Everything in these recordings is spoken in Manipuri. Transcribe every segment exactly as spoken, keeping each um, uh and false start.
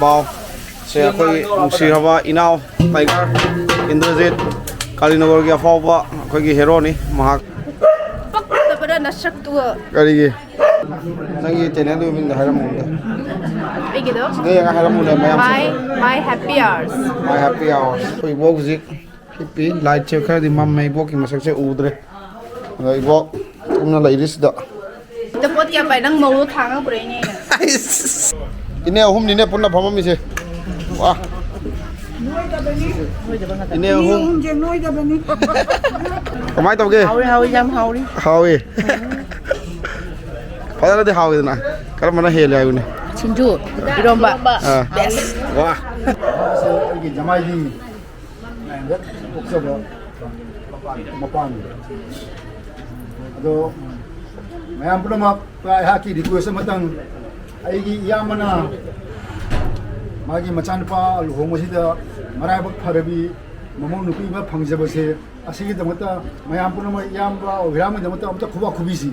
ꯕꯥꯎ꯫ ꯁꯦ ꯑꯩꯈꯣꯏ ꯅꯨꯡꯁꯤꯔꯕ ꯏꯅꯥꯎ ꯇꯥꯏꯒꯔ ꯏꯟꯗ꯭ꯔꯖꯤꯠ, ꯀꯥꯂꯤꯅꯒꯔꯒꯤ ꯑꯐꯥꯎꯕ ꯑꯩꯈꯣꯏꯒꯤ ꯍꯦꯔꯣꯅꯤ ꯃꯍꯥꯛ꯫ ꯄꯛꯇꯕꯅ ꯅꯁꯛꯇꯨꯒ꯫ ꯀꯔꯤꯒꯤ? ꯅꯪꯒꯤ ꯆꯦꯅꯦꯜꯗꯨꯒꯤ ꯃꯤꯡꯗꯣ ꯍꯥꯏꯔꯝꯃꯣ ꯑꯝꯇ꯫ ꯑꯩꯒꯤꯗꯣ? ꯅꯪ ꯌꯦꯡꯉ ꯍꯥꯏꯔꯝꯃꯣꯅꯦ ꯃꯌꯥꯝ꯫ My, My Happy Hours꯫ My Happy Hours꯫ ꯑꯩꯈꯣꯏ ꯏꯕꯣꯛ ꯍꯧꯖꯤꯛ ꯍꯤꯞꯄꯤ꯫ ꯂꯥꯏꯠꯁꯦ ꯈꯔꯗꯤ ꯃꯝꯃꯦ, ꯏꯕꯣꯛꯀꯤ ꯃꯁꯛꯁꯦ ꯎꯗ꯭ꯔꯦ꯫ ꯑꯗꯣ ꯏꯕꯣꯛ ꯇꯨꯝꯅ ꯂꯩꯔꯤꯁꯤꯗ꯫ ꯏꯇ ꯄꯣꯠ ꯀꯌꯥ ꯄꯥꯏ? ꯅꯪ ꯃꯧꯗꯣ ꯊꯥꯡꯉ ꯄꯨꯔꯛꯏꯅꯦ ꯑꯩꯅ꯫ ꯑꯩꯁ! ꯏꯅꯦ ꯑꯍꯨꯝꯅꯤꯅꯦ ꯄꯨꯟꯅ ꯐꯝꯃꯝꯃꯤꯁꯦ꯫ ꯋꯥ! ꯏꯅꯦ ꯑꯍꯨꯝ꯫ ꯑꯍꯨꯝꯁꯦ ꯅꯣꯏꯗꯕꯅꯤ꯫ ꯀꯃꯥꯏꯅ ꯇꯧꯒꯦ? ꯍꯥꯎꯏ, ꯍꯥꯎꯏ, ꯌꯥꯝ ꯍꯥꯎꯔꯤ꯫ ꯍꯥꯎꯏ꯫ ꯐꯖꯅꯗꯤ ꯍꯥꯎꯏꯗꯅ꯫ ꯀꯔꯝꯕꯅ ꯍꯦꯜꯂꯦ ꯍꯥꯏꯕꯅꯤ? ꯁꯤꯡꯖꯨ, ꯏꯔꯣꯝꯕ꯫ ꯑꯥ꯫ Best꯫ ꯋꯥ! ꯑꯩꯒꯤ ꯖꯃꯥꯏꯒꯤ ꯍꯦꯛ ꯄꯣꯛꯆꯕ ꯃꯄꯥꯟ꯫ ꯑꯗꯣ ꯃꯌꯥꯝ ꯄꯨꯝꯅꯃꯛꯇ ꯑꯩꯍꯥꯛꯀꯤ request ꯑꯃꯇꯪ, ꯑꯩꯒꯤ ꯏꯌꯥꯝꯕꯅ ꯃꯥꯒꯤ ꯃꯆꯥꯅꯨꯄꯥ ꯂꯨꯍꯣꯡꯕꯁꯤꯗ ꯃꯔꯥꯏꯕꯛ ꯐꯔꯕꯤ ꯃꯃꯧ ꯅꯨꯄꯤ ꯑꯃ ꯐꯪꯖꯕꯁꯦ, ꯑꯁꯤꯒꯤꯗꯃꯛꯇ ꯃꯌꯥꯝ ꯄꯨꯝꯅꯃꯛ ꯏꯌꯥꯝꯕ ꯑꯣꯏꯔꯥꯝꯒꯤꯗꯃꯛꯇ ꯑꯝꯇ ꯈꯨꯕꯥꯛ ꯈꯨꯕꯤꯁꯤ꯫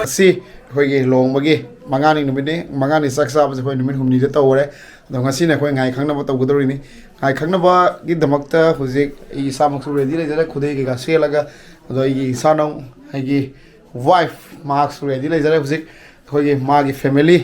ꯁꯤ ꯑꯩꯈꯣꯏꯒꯤ ꯂꯨꯍꯣꯡꯕꯒꯤ ꯃꯉꯥꯅꯤ ꯅꯨꯃꯤꯠꯅꯤ꯫ ꯃꯉꯥꯅꯤ ꯆꯥꯛ ꯆꯥꯕꯁꯦ ꯑꯩꯈꯣꯏ ꯅꯨꯃꯤꯠ ꯍꯨꯝꯅꯤꯗ ꯇꯧꯔꯦ꯫ ꯑꯗꯣ ꯉꯁꯤꯅ ꯑꯩꯈꯣꯏ ꯉꯥꯏ ꯈꯪꯅꯕ ꯇꯧꯒꯗꯧꯔꯤꯅꯤ꯫ ꯉꯥꯏ ꯈꯪꯅꯕꯒꯤꯗꯃꯛꯇ ꯍꯧꯖꯤꯛ ꯑꯩ ꯏꯁꯥꯃꯛꯁꯨ ready ꯂꯩꯖꯔꯦ, ꯈꯨꯗꯩ ꯀꯩꯀꯥ ꯁꯦꯠꯂꯒ꯫ ꯑꯗꯣ ꯑꯩꯒꯤ ꯏꯁꯥꯅꯧ, ꯑꯩꯒꯤ wife, ꯃꯍꯥꯛꯁꯨ ready ꯂꯩꯖꯔꯦ꯫ ꯍꯧꯖꯤꯛ ꯑꯩꯈꯣꯏꯒꯤ ꯃꯥꯒꯤ family,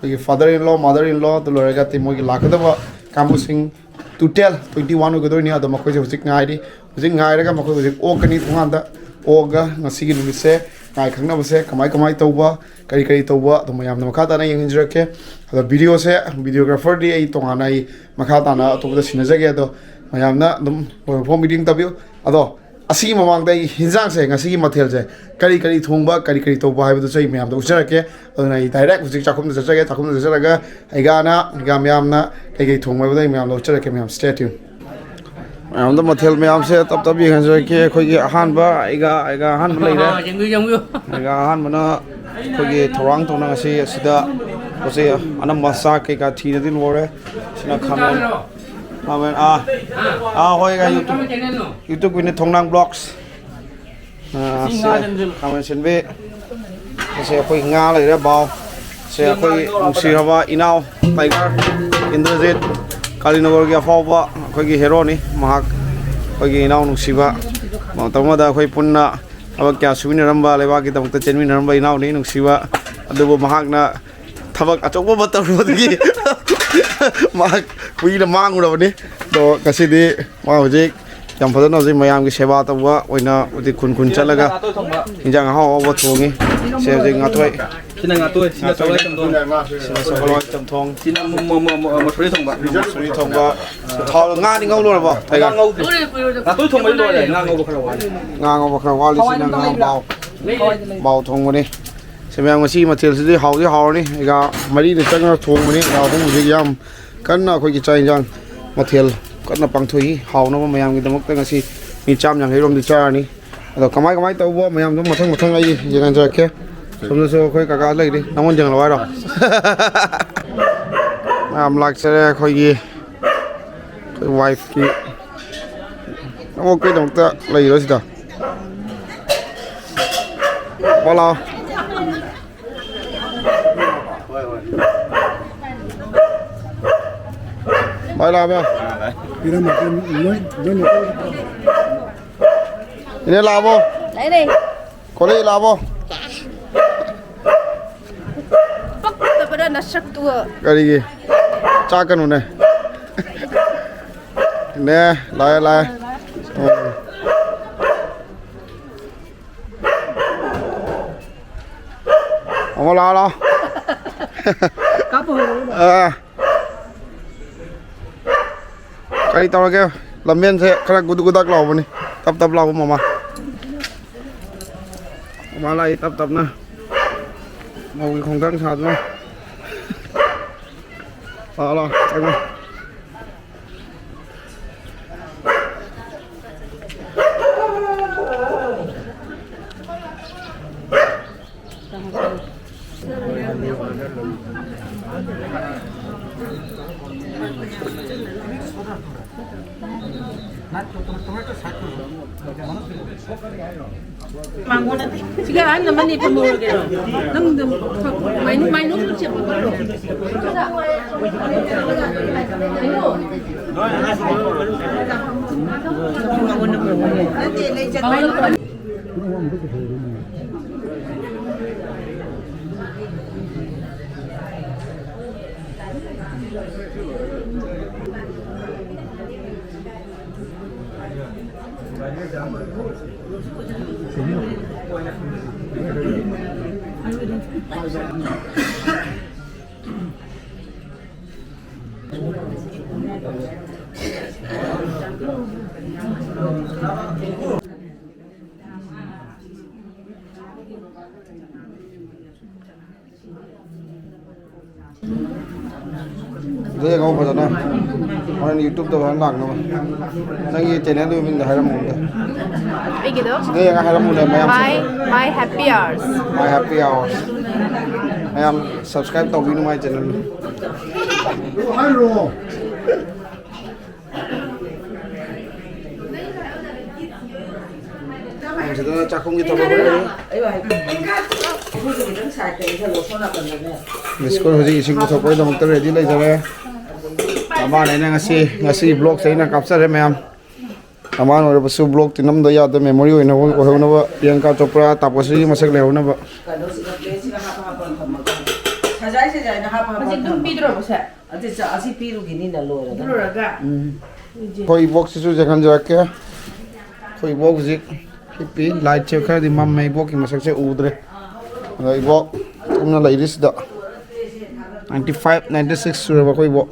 ꯑꯩꯈꯣꯏꯒꯤ father in law, mother in law, ꯑꯗꯨ ꯂꯣꯏꯔꯒ ꯑꯇꯩ ꯃꯣꯏꯒꯤ ꯂꯥꯛꯀꯗꯕ ꯀꯥꯡꯕꯨꯁꯤꯡ, total twenty one ꯑꯣꯏꯒꯗꯣꯏꯅꯤ꯫ ꯑꯗꯣ ꯃꯈꯣꯏꯁꯦ ꯍꯧꯖꯤꯛ ꯉꯥꯏꯔꯤ꯫ ꯍꯧꯖꯤꯛ ꯉꯥꯏꯔꯒ ꯃꯈꯣꯏ ꯍꯧꯖꯤꯛ ꯑꯣꯛꯀꯅꯤ ꯊꯣꯡꯒꯥꯟꯗ꯫ ꯑꯣꯛꯑꯒ ꯉꯁꯤꯒꯤ ꯅꯨꯃꯤꯠꯁꯦ, ꯉꯥꯏ ꯈꯪꯅꯕꯁꯦ ꯀꯃꯥꯏ ꯀꯃꯥꯏ ꯇꯧꯕ, ꯀꯔꯤ ꯀꯔꯤ ꯇꯧꯕ, ꯑꯗꯨ ꯃꯌꯥꯝꯅ ꯃꯈꯥ ꯇꯥꯅ ꯌꯦꯡꯍꯟꯖꯔꯛꯀꯦ꯫ ꯑꯗꯣ videoꯁꯦ, videographerꯗꯤ ꯑꯩ ꯇꯣꯉꯥꯟꯅ ꯑꯩ ꯃꯈꯥ ꯇꯥꯅ ꯑꯇꯣꯞꯄꯗ ꯁꯤꯟꯅꯖꯒꯦ꯫ ꯑꯗꯣ ꯃꯌꯥꯝꯅ ꯑꯗꯨꯝ ꯂꯣꯏꯕ ꯐꯥꯎ meeting ꯇꯧꯕꯤꯌꯨ꯫ ꯑꯗꯣ ꯑꯁꯤꯒꯤ ꯃꯃꯥꯡꯗ ꯑꯩ ꯍꯤꯟꯖꯥꯡꯁꯦ, ꯉꯁꯤꯒꯤ ꯃꯊꯦꯜꯁꯦ ꯀꯔꯤ ꯀꯔꯤ ꯊꯣꯡꯕ, ꯀꯔꯤ ꯀꯔꯤ ꯇꯧꯕ ꯍꯥꯏꯕꯗꯨꯁꯨ ꯑꯩ ꯃꯌꯥꯝꯗ ꯎꯠꯆꯔꯛꯀꯦ꯫ ꯑꯗꯨꯅ ꯑꯩ direct ꯍꯧꯖꯤꯛ ꯆꯥꯛꯈꯨꯝꯗ ꯆꯠꯆꯒꯦ꯫ ꯆꯥꯛꯈꯨꯝꯗ ꯆꯠꯆꯔꯒ ꯑꯩꯒꯥꯅ, ꯑꯩꯒꯥ ꯃꯌꯥꯝꯅ ꯀꯩ ꯀꯩ ꯊꯣꯡꯕ ꯍꯥꯏꯕꯗꯣ ꯑꯩ ꯃꯌꯥꯝꯗ ꯎꯠꯆꯔꯛꯀꯦ꯫ ꯃꯌꯥꯝ stay tuned꯫ ꯃꯌꯥꯝꯗ ꯃꯊꯦꯜ ꯃꯌꯥꯝꯁꯦ ꯇꯞ ꯇꯞ ꯌꯦꯡꯍꯟꯖꯔꯛꯀꯦ꯫ ꯑꯩꯈꯣꯏꯒꯤ ꯑꯍꯥꯟꯕ, ꯑꯩꯒꯥ, ꯑꯩꯒꯥ ꯑꯍꯥꯟꯕ ꯂꯩꯔꯦ꯫ ꯑꯥ, ꯌꯦꯡꯕꯤꯌꯨ, ꯌꯦꯡꯕꯤꯌꯨ꯫ ꯑꯩꯒꯥ ꯑꯍꯥꯟꯕꯅ ꯑꯩꯈꯣꯏꯒꯤ ꯊꯧꯔꯥꯡ ꯇꯧꯅ ꯉꯁꯤ ꯑꯁꯤꯗ ꯄꯣꯠ ꯆꯩ ꯑꯅꯝꯕ ꯆꯥꯛ ꯀꯩꯀꯥ ꯊꯤꯅꯗꯤ ꯂꯣꯏꯔꯦ꯫ ꯁꯤꯅ ꯈꯥꯃꯦꯟ, ꯈꯥꯃꯦꯟ, ꯑꯥ, ꯑꯥ, ꯍꯣꯏ, ꯑꯩꯒꯥ YouTube, YouTubeꯀꯤꯅꯦ, ꯊꯣꯡꯅꯥꯡ Vlogs꯫ ꯑꯥ, ꯁꯤ ꯁꯦ, ꯉꯥ ꯁꯦꯝꯖꯤꯜꯂꯨ꯫ ꯈꯥꯃꯦꯟ ꯁꯤꯟꯕꯤ꯫ ꯁꯦ ꯑꯩꯈꯣꯏ ꯉꯥ ꯂꯩꯔꯦ, ꯕꯥꯎ꯫ ꯁꯦ ꯑꯩꯈꯣꯏ ꯅꯨꯡꯁꯤꯔꯕ ꯏꯅꯥꯎ ꯇꯥꯏꯒꯔ ꯏꯟꯗ꯭ꯔꯖꯤꯠ, ꯀꯥꯂꯤꯅꯒꯔꯒꯤ ꯑꯐꯥꯎꯕ ꯑꯩꯈꯣꯏꯒꯤ ꯍꯦꯔꯣꯅꯤ꯫ ꯃꯍꯥꯛ ꯑꯩꯈꯣꯏꯒꯤ ꯏꯅꯥꯎ ꯅꯨꯡꯁꯤꯕ, ꯃꯇꯝ ꯑꯃꯗ ꯑꯩꯈꯣꯏ ꯄꯨꯟꯅ ꯊꯕꯛ ꯀꯌꯥ ꯁꯨꯃꯤꯟꯅꯔꯝꯕ, ꯂꯩꯕꯥꯛꯀꯤꯗꯃꯛꯇ ꯆꯦꯟꯃꯤꯟꯅꯔꯝꯕ ꯏꯅꯥꯎꯅꯤ ꯅꯨꯡꯁꯤꯕ꯫ ꯑꯗꯨꯕꯨ ꯃꯍꯥꯛꯅ ꯊꯕꯛ ꯑꯆꯧꯕ ꯑꯃ ꯇꯧꯔꯨꯕꯗꯒꯤ ꯃꯍꯥꯛ ꯀꯨꯏꯅ ꯃꯥꯡꯉꯨꯔꯕꯅꯤ꯫ ꯑꯗꯣ ꯉꯁꯤꯗꯤ ꯃꯥ ꯍꯧꯖꯤꯛ ꯌꯥꯝ ꯐꯖꯅ ꯍꯧꯖꯤꯛ ꯃꯌꯥꯝꯒꯤ ꯁꯦꯕꯥ ꯇꯧꯕ ꯑꯣꯏꯅ ꯍꯧꯖꯤꯛ ꯈꯨꯟ ꯈꯨꯟ ꯆꯠꯂꯒ ꯏꯟꯖꯥꯡ ꯑꯍꯥꯎ ꯑꯍꯥꯎꯕ ꯊꯣꯡꯉꯤ꯫ ꯁꯦ ꯍꯧꯖꯤꯛ ꯉꯥꯇꯣꯏ, ꯁꯤꯅ ꯉꯥꯇꯣꯏ, ꯁꯤꯅ ꯉꯥꯇꯣꯏ, ꯆꯋꯥꯏ ꯆꯝꯊꯣꯡ꯫ ꯁꯤꯅ ꯁꯒꯣꯜ ꯍꯋꯥꯏ ꯆꯝꯊꯣꯡ꯫ ꯁꯤꯅ ꯃ-, ꯃ-, ꯃ-, ꯃ-, ꯃꯁꯣꯔꯤ ꯊꯣꯡꯕ꯫ ꯃꯁꯣꯔꯤ ꯊꯣꯡꯕ꯫ ꯊꯥꯎ ꯉꯥꯗꯤ ꯉꯧ ꯂꯣꯏꯔꯕꯣ? ꯉꯥ ꯉꯧꯗ꯭ꯔꯤ꯫ ꯉꯥꯇꯣꯏ ꯊꯣꯡꯕꯗꯤ ꯂꯣꯏꯔꯦ꯫ ꯉꯥ ꯉꯧꯕ ꯈꯔ ꯋꯥꯠꯂꯤ꯫ ꯉꯥ ꯉꯧꯕ ꯈꯔ ꯋꯥꯠꯂꯤ꯫ ꯁꯤꯅ ꯉꯥ ꯕꯥꯎ꯫ ꯕꯥꯎ ꯊꯣꯡꯕꯅꯤ꯫ ꯁꯦ ꯃꯌꯥꯝ, ꯉꯁꯤꯒꯤ ꯃꯊꯦꯜꯁꯤꯗꯤ ꯍꯥꯎꯗꯤ ꯍꯥꯎꯔꯅꯤ꯫ ꯑꯩꯒ ꯃꯔꯤꯅ ꯆꯪꯉꯒ ꯊꯣꯡꯕꯅꯤ꯫ ꯑꯩꯒ ꯑꯍꯨꯝ ꯍꯧꯖꯤꯛ ꯌꯥꯝ ꯀꯟꯅ ꯑꯩꯈꯣꯏꯒꯤ ꯆꯥꯛ ꯏꯟꯖꯥꯡ ꯃꯊꯦꯜ ꯀꯟꯅ ꯄꯥꯡꯊꯣꯛꯏ꯫ ꯍꯥꯎꯅꯕ ꯃꯌꯥꯝꯒꯤꯗꯃꯛꯇ ꯉꯁꯤ ꯃꯤ ꯆꯥꯝ ꯌꯥꯡꯈꯩ ꯔꯣꯝꯗꯤ ꯆꯥꯔꯅꯤ꯫ ꯑꯗꯣ ꯀꯃꯥꯏ ꯀꯃꯥꯏ ꯇꯧꯕ ꯃꯌꯥꯝꯗꯣ ꯃꯊꯪ ꯃꯊꯪ ꯑꯩ ꯌꯦꯡꯍꯟꯖꯔꯛꯀꯦ꯫ ꯁꯣꯝꯗꯁꯨ ꯑꯩꯈꯣꯏ ꯀꯀꯥ ꯂꯩꯔꯤ꯫ ꯅꯪꯉꯣꯟ ꯌꯦꯡꯍꯜꯂꯣ ꯍꯥꯏꯔꯣ? ꯃꯌꯥꯝ ꯂꯥꯛꯆꯔꯦ ꯑꯩꯈꯣꯏꯒꯤ, ꯑꯩꯈꯣꯏ ꯋꯥꯏꯐꯀꯤ꯫ ꯅꯪꯉꯣꯟ ꯀꯩꯗꯃꯛꯇ ꯂꯩꯔꯣ ꯁꯤꯗ꯫ ꯂꯥꯛꯑꯣ, ꯂꯥꯛꯑꯣ꯫ ꯚꯥꯏ ꯂꯥꯛꯑꯕꯣ? ꯏꯅꯦ ꯂꯥꯛꯑꯕꯣ? ꯂꯩ, ꯂꯩ꯫ ꯀꯣꯂꯤ ꯂꯥꯛꯑꯕꯣ? ꯄꯛꯇꯕꯅ ꯅꯁꯛꯇꯨꯒ꯫ ꯀꯔꯤꯒꯤ? ꯆꯥꯛꯀꯅꯨꯅꯦ꯫ ꯅꯦ, ꯂꯥꯛꯑꯦ, ꯂꯥꯛꯑꯦ꯫ ꯎꯝ꯫ ꯑꯃꯨꯛ ꯂꯥꯛꯑꯣ, ꯂꯥꯛꯑꯣ꯫ ꯀꯥꯞꯄ ꯍꯧꯔꯛꯎꯔꯣ? ꯑꯥ꯫ ꯀꯔꯤ ꯇꯧꯔꯒꯦ? ꯂꯝꯕꯦꯟꯁꯦ ꯈꯔ ꯒꯨꯗꯨꯛ ꯒꯨꯗꯥꯛ ꯂꯥꯎꯕꯅꯤ꯫ ꯇꯞ ꯇꯞ ꯂꯥꯎꯕ ꯃꯃꯥ꯫ ꯃꯃꯥ ꯂꯥꯛꯏ ꯇꯞ ꯇꯞꯅ꯫ ꯃꯧꯒꯤ ꯈꯣꯡꯊꯥꯡ ꯁꯥꯗꯅ꯫ ꯂꯥꯛꯑꯣ, ꯂꯥꯛꯑꯣ, ꯆꯪꯉꯣ꯫ ꯁꯤꯒ ꯑꯍꯟ ꯑꯃꯅꯤ ꯊꯝꯍꯧꯔꯒꯦꯔꯣ? ꯅꯪ ꯑꯗꯨꯝ ꯃꯥꯏꯅꯨ-, ꯃꯥꯏꯅꯨ ꯁꯦꯝꯕ ꯈꯣꯠꯂꯣ꯫ ꯁꯤꯗ ꯌꯦꯡꯉꯣ ꯐꯖꯅ꯫ ꯍꯣꯔꯦꯟ YouTube-ꯇ ꯐꯖꯅ ꯂꯥꯛꯅꯕ꯫ ꯅꯪꯒꯤ channel-ꯗꯨꯒꯤ ꯃꯃꯤꯡꯗꯣ ꯍꯥꯏꯔꯝꯃꯣ ꯑꯝꯇ꯫ ꯑꯩꯒꯤꯗꯣ? ꯁꯤꯗ ꯌꯦꯡꯉ ꯍꯥꯏꯔꯝꯃꯨꯅꯦ ꯃꯌꯥꯝ꯫ My, My Happy Hours꯫ My Happy Hours꯫ ꯃꯌꯥꯝ subscribe ꯇꯧꯕꯤꯅꯨ my channel-ꯗꯣ꯫ ꯁꯤꯗꯅ ꯆꯥꯛꯈꯨꯝꯒꯤ ꯊꯕꯛ ꯍꯧꯔꯦ꯫ ꯃꯤꯁꯀꯣꯜ ꯍꯧꯖꯤꯛ ꯏꯁꯤꯡ ꯄꯨꯊꯣꯛꯄꯒꯤꯗꯃꯛꯇ ready ꯂꯩꯖꯔꯦ꯫ ꯃꯃꯥꯅ ꯑꯩꯅ ꯉꯁꯤ, ꯉꯁꯤ vlog-ꯁꯦ ꯑꯩꯅ ꯀꯥꯞꯆꯔꯦ ꯃꯌꯥꯝ꯫ ꯃꯃꯥꯟ ꯑꯣꯏꯔꯕꯁꯨ vlog-ꯇꯤ ꯅꯝꯗ ꯌꯥꯗ memory ꯑꯣꯏꯅꯕ, ꯑꯣꯏꯍꯧꯅꯕ ꯄ꯭ꯔꯤꯌꯥꯡꯀꯥ ꯆꯣꯄ꯭ꯔꯥ, ꯇꯥꯄꯁꯤꯒꯤ ꯃꯁꯛ ꯂꯩꯍꯧꯅꯕ꯫ ꯀꯩꯅꯣꯁꯤꯒ plate-ꯁꯤꯒ ꯍꯥꯞꯄ ꯍꯥꯞꯄ ꯊꯝꯃꯒ ꯁꯖꯥꯏ ꯁꯖꯥꯏꯅ ꯍꯥꯞꯄ ꯍꯥꯞꯄ ꯍꯧꯖꯤꯛ ꯑꯗꯨꯝ ꯊꯝꯃꯒ꯫ ꯄꯤꯗ꯭ꯔꯣꯕꯁꯦ? ꯑꯗꯨ ꯆꯥ-, ꯑꯁꯤ ꯄꯤꯔꯨꯒꯤꯅꯤꯅ ꯂꯣꯏꯔꯒ꯫ ꯑꯗꯨ ꯂꯣꯏꯔꯒ? ꯎꯝ꯫ ꯑꯩꯈꯣꯏ ꯏꯕꯣꯛꯁꯤꯁꯨ ꯌꯦꯡꯍꯟꯖꯔꯛꯀꯦ꯫ ꯑꯩꯈꯣꯏ ꯏꯕꯣꯛ ꯍꯧꯖꯤꯛ ꯍꯤꯞꯄꯤ꯫ Light-ꯁꯦ ꯈꯔꯗꯤ ꯃꯝꯃꯦ, ꯏꯕꯣꯛꯀꯤ ꯃꯁꯛꯁꯦ ꯎꯗ꯭ꯔꯦ꯫ ꯑꯗꯣ ꯏꯕꯣꯛ ꯇꯨꯝꯅ ꯂꯩꯔꯤꯁꯤꯗ ninety five, ninety six ꯁꯨꯔꯕ ꯑꯩꯈꯣꯏ ꯏꯕꯣꯛ꯫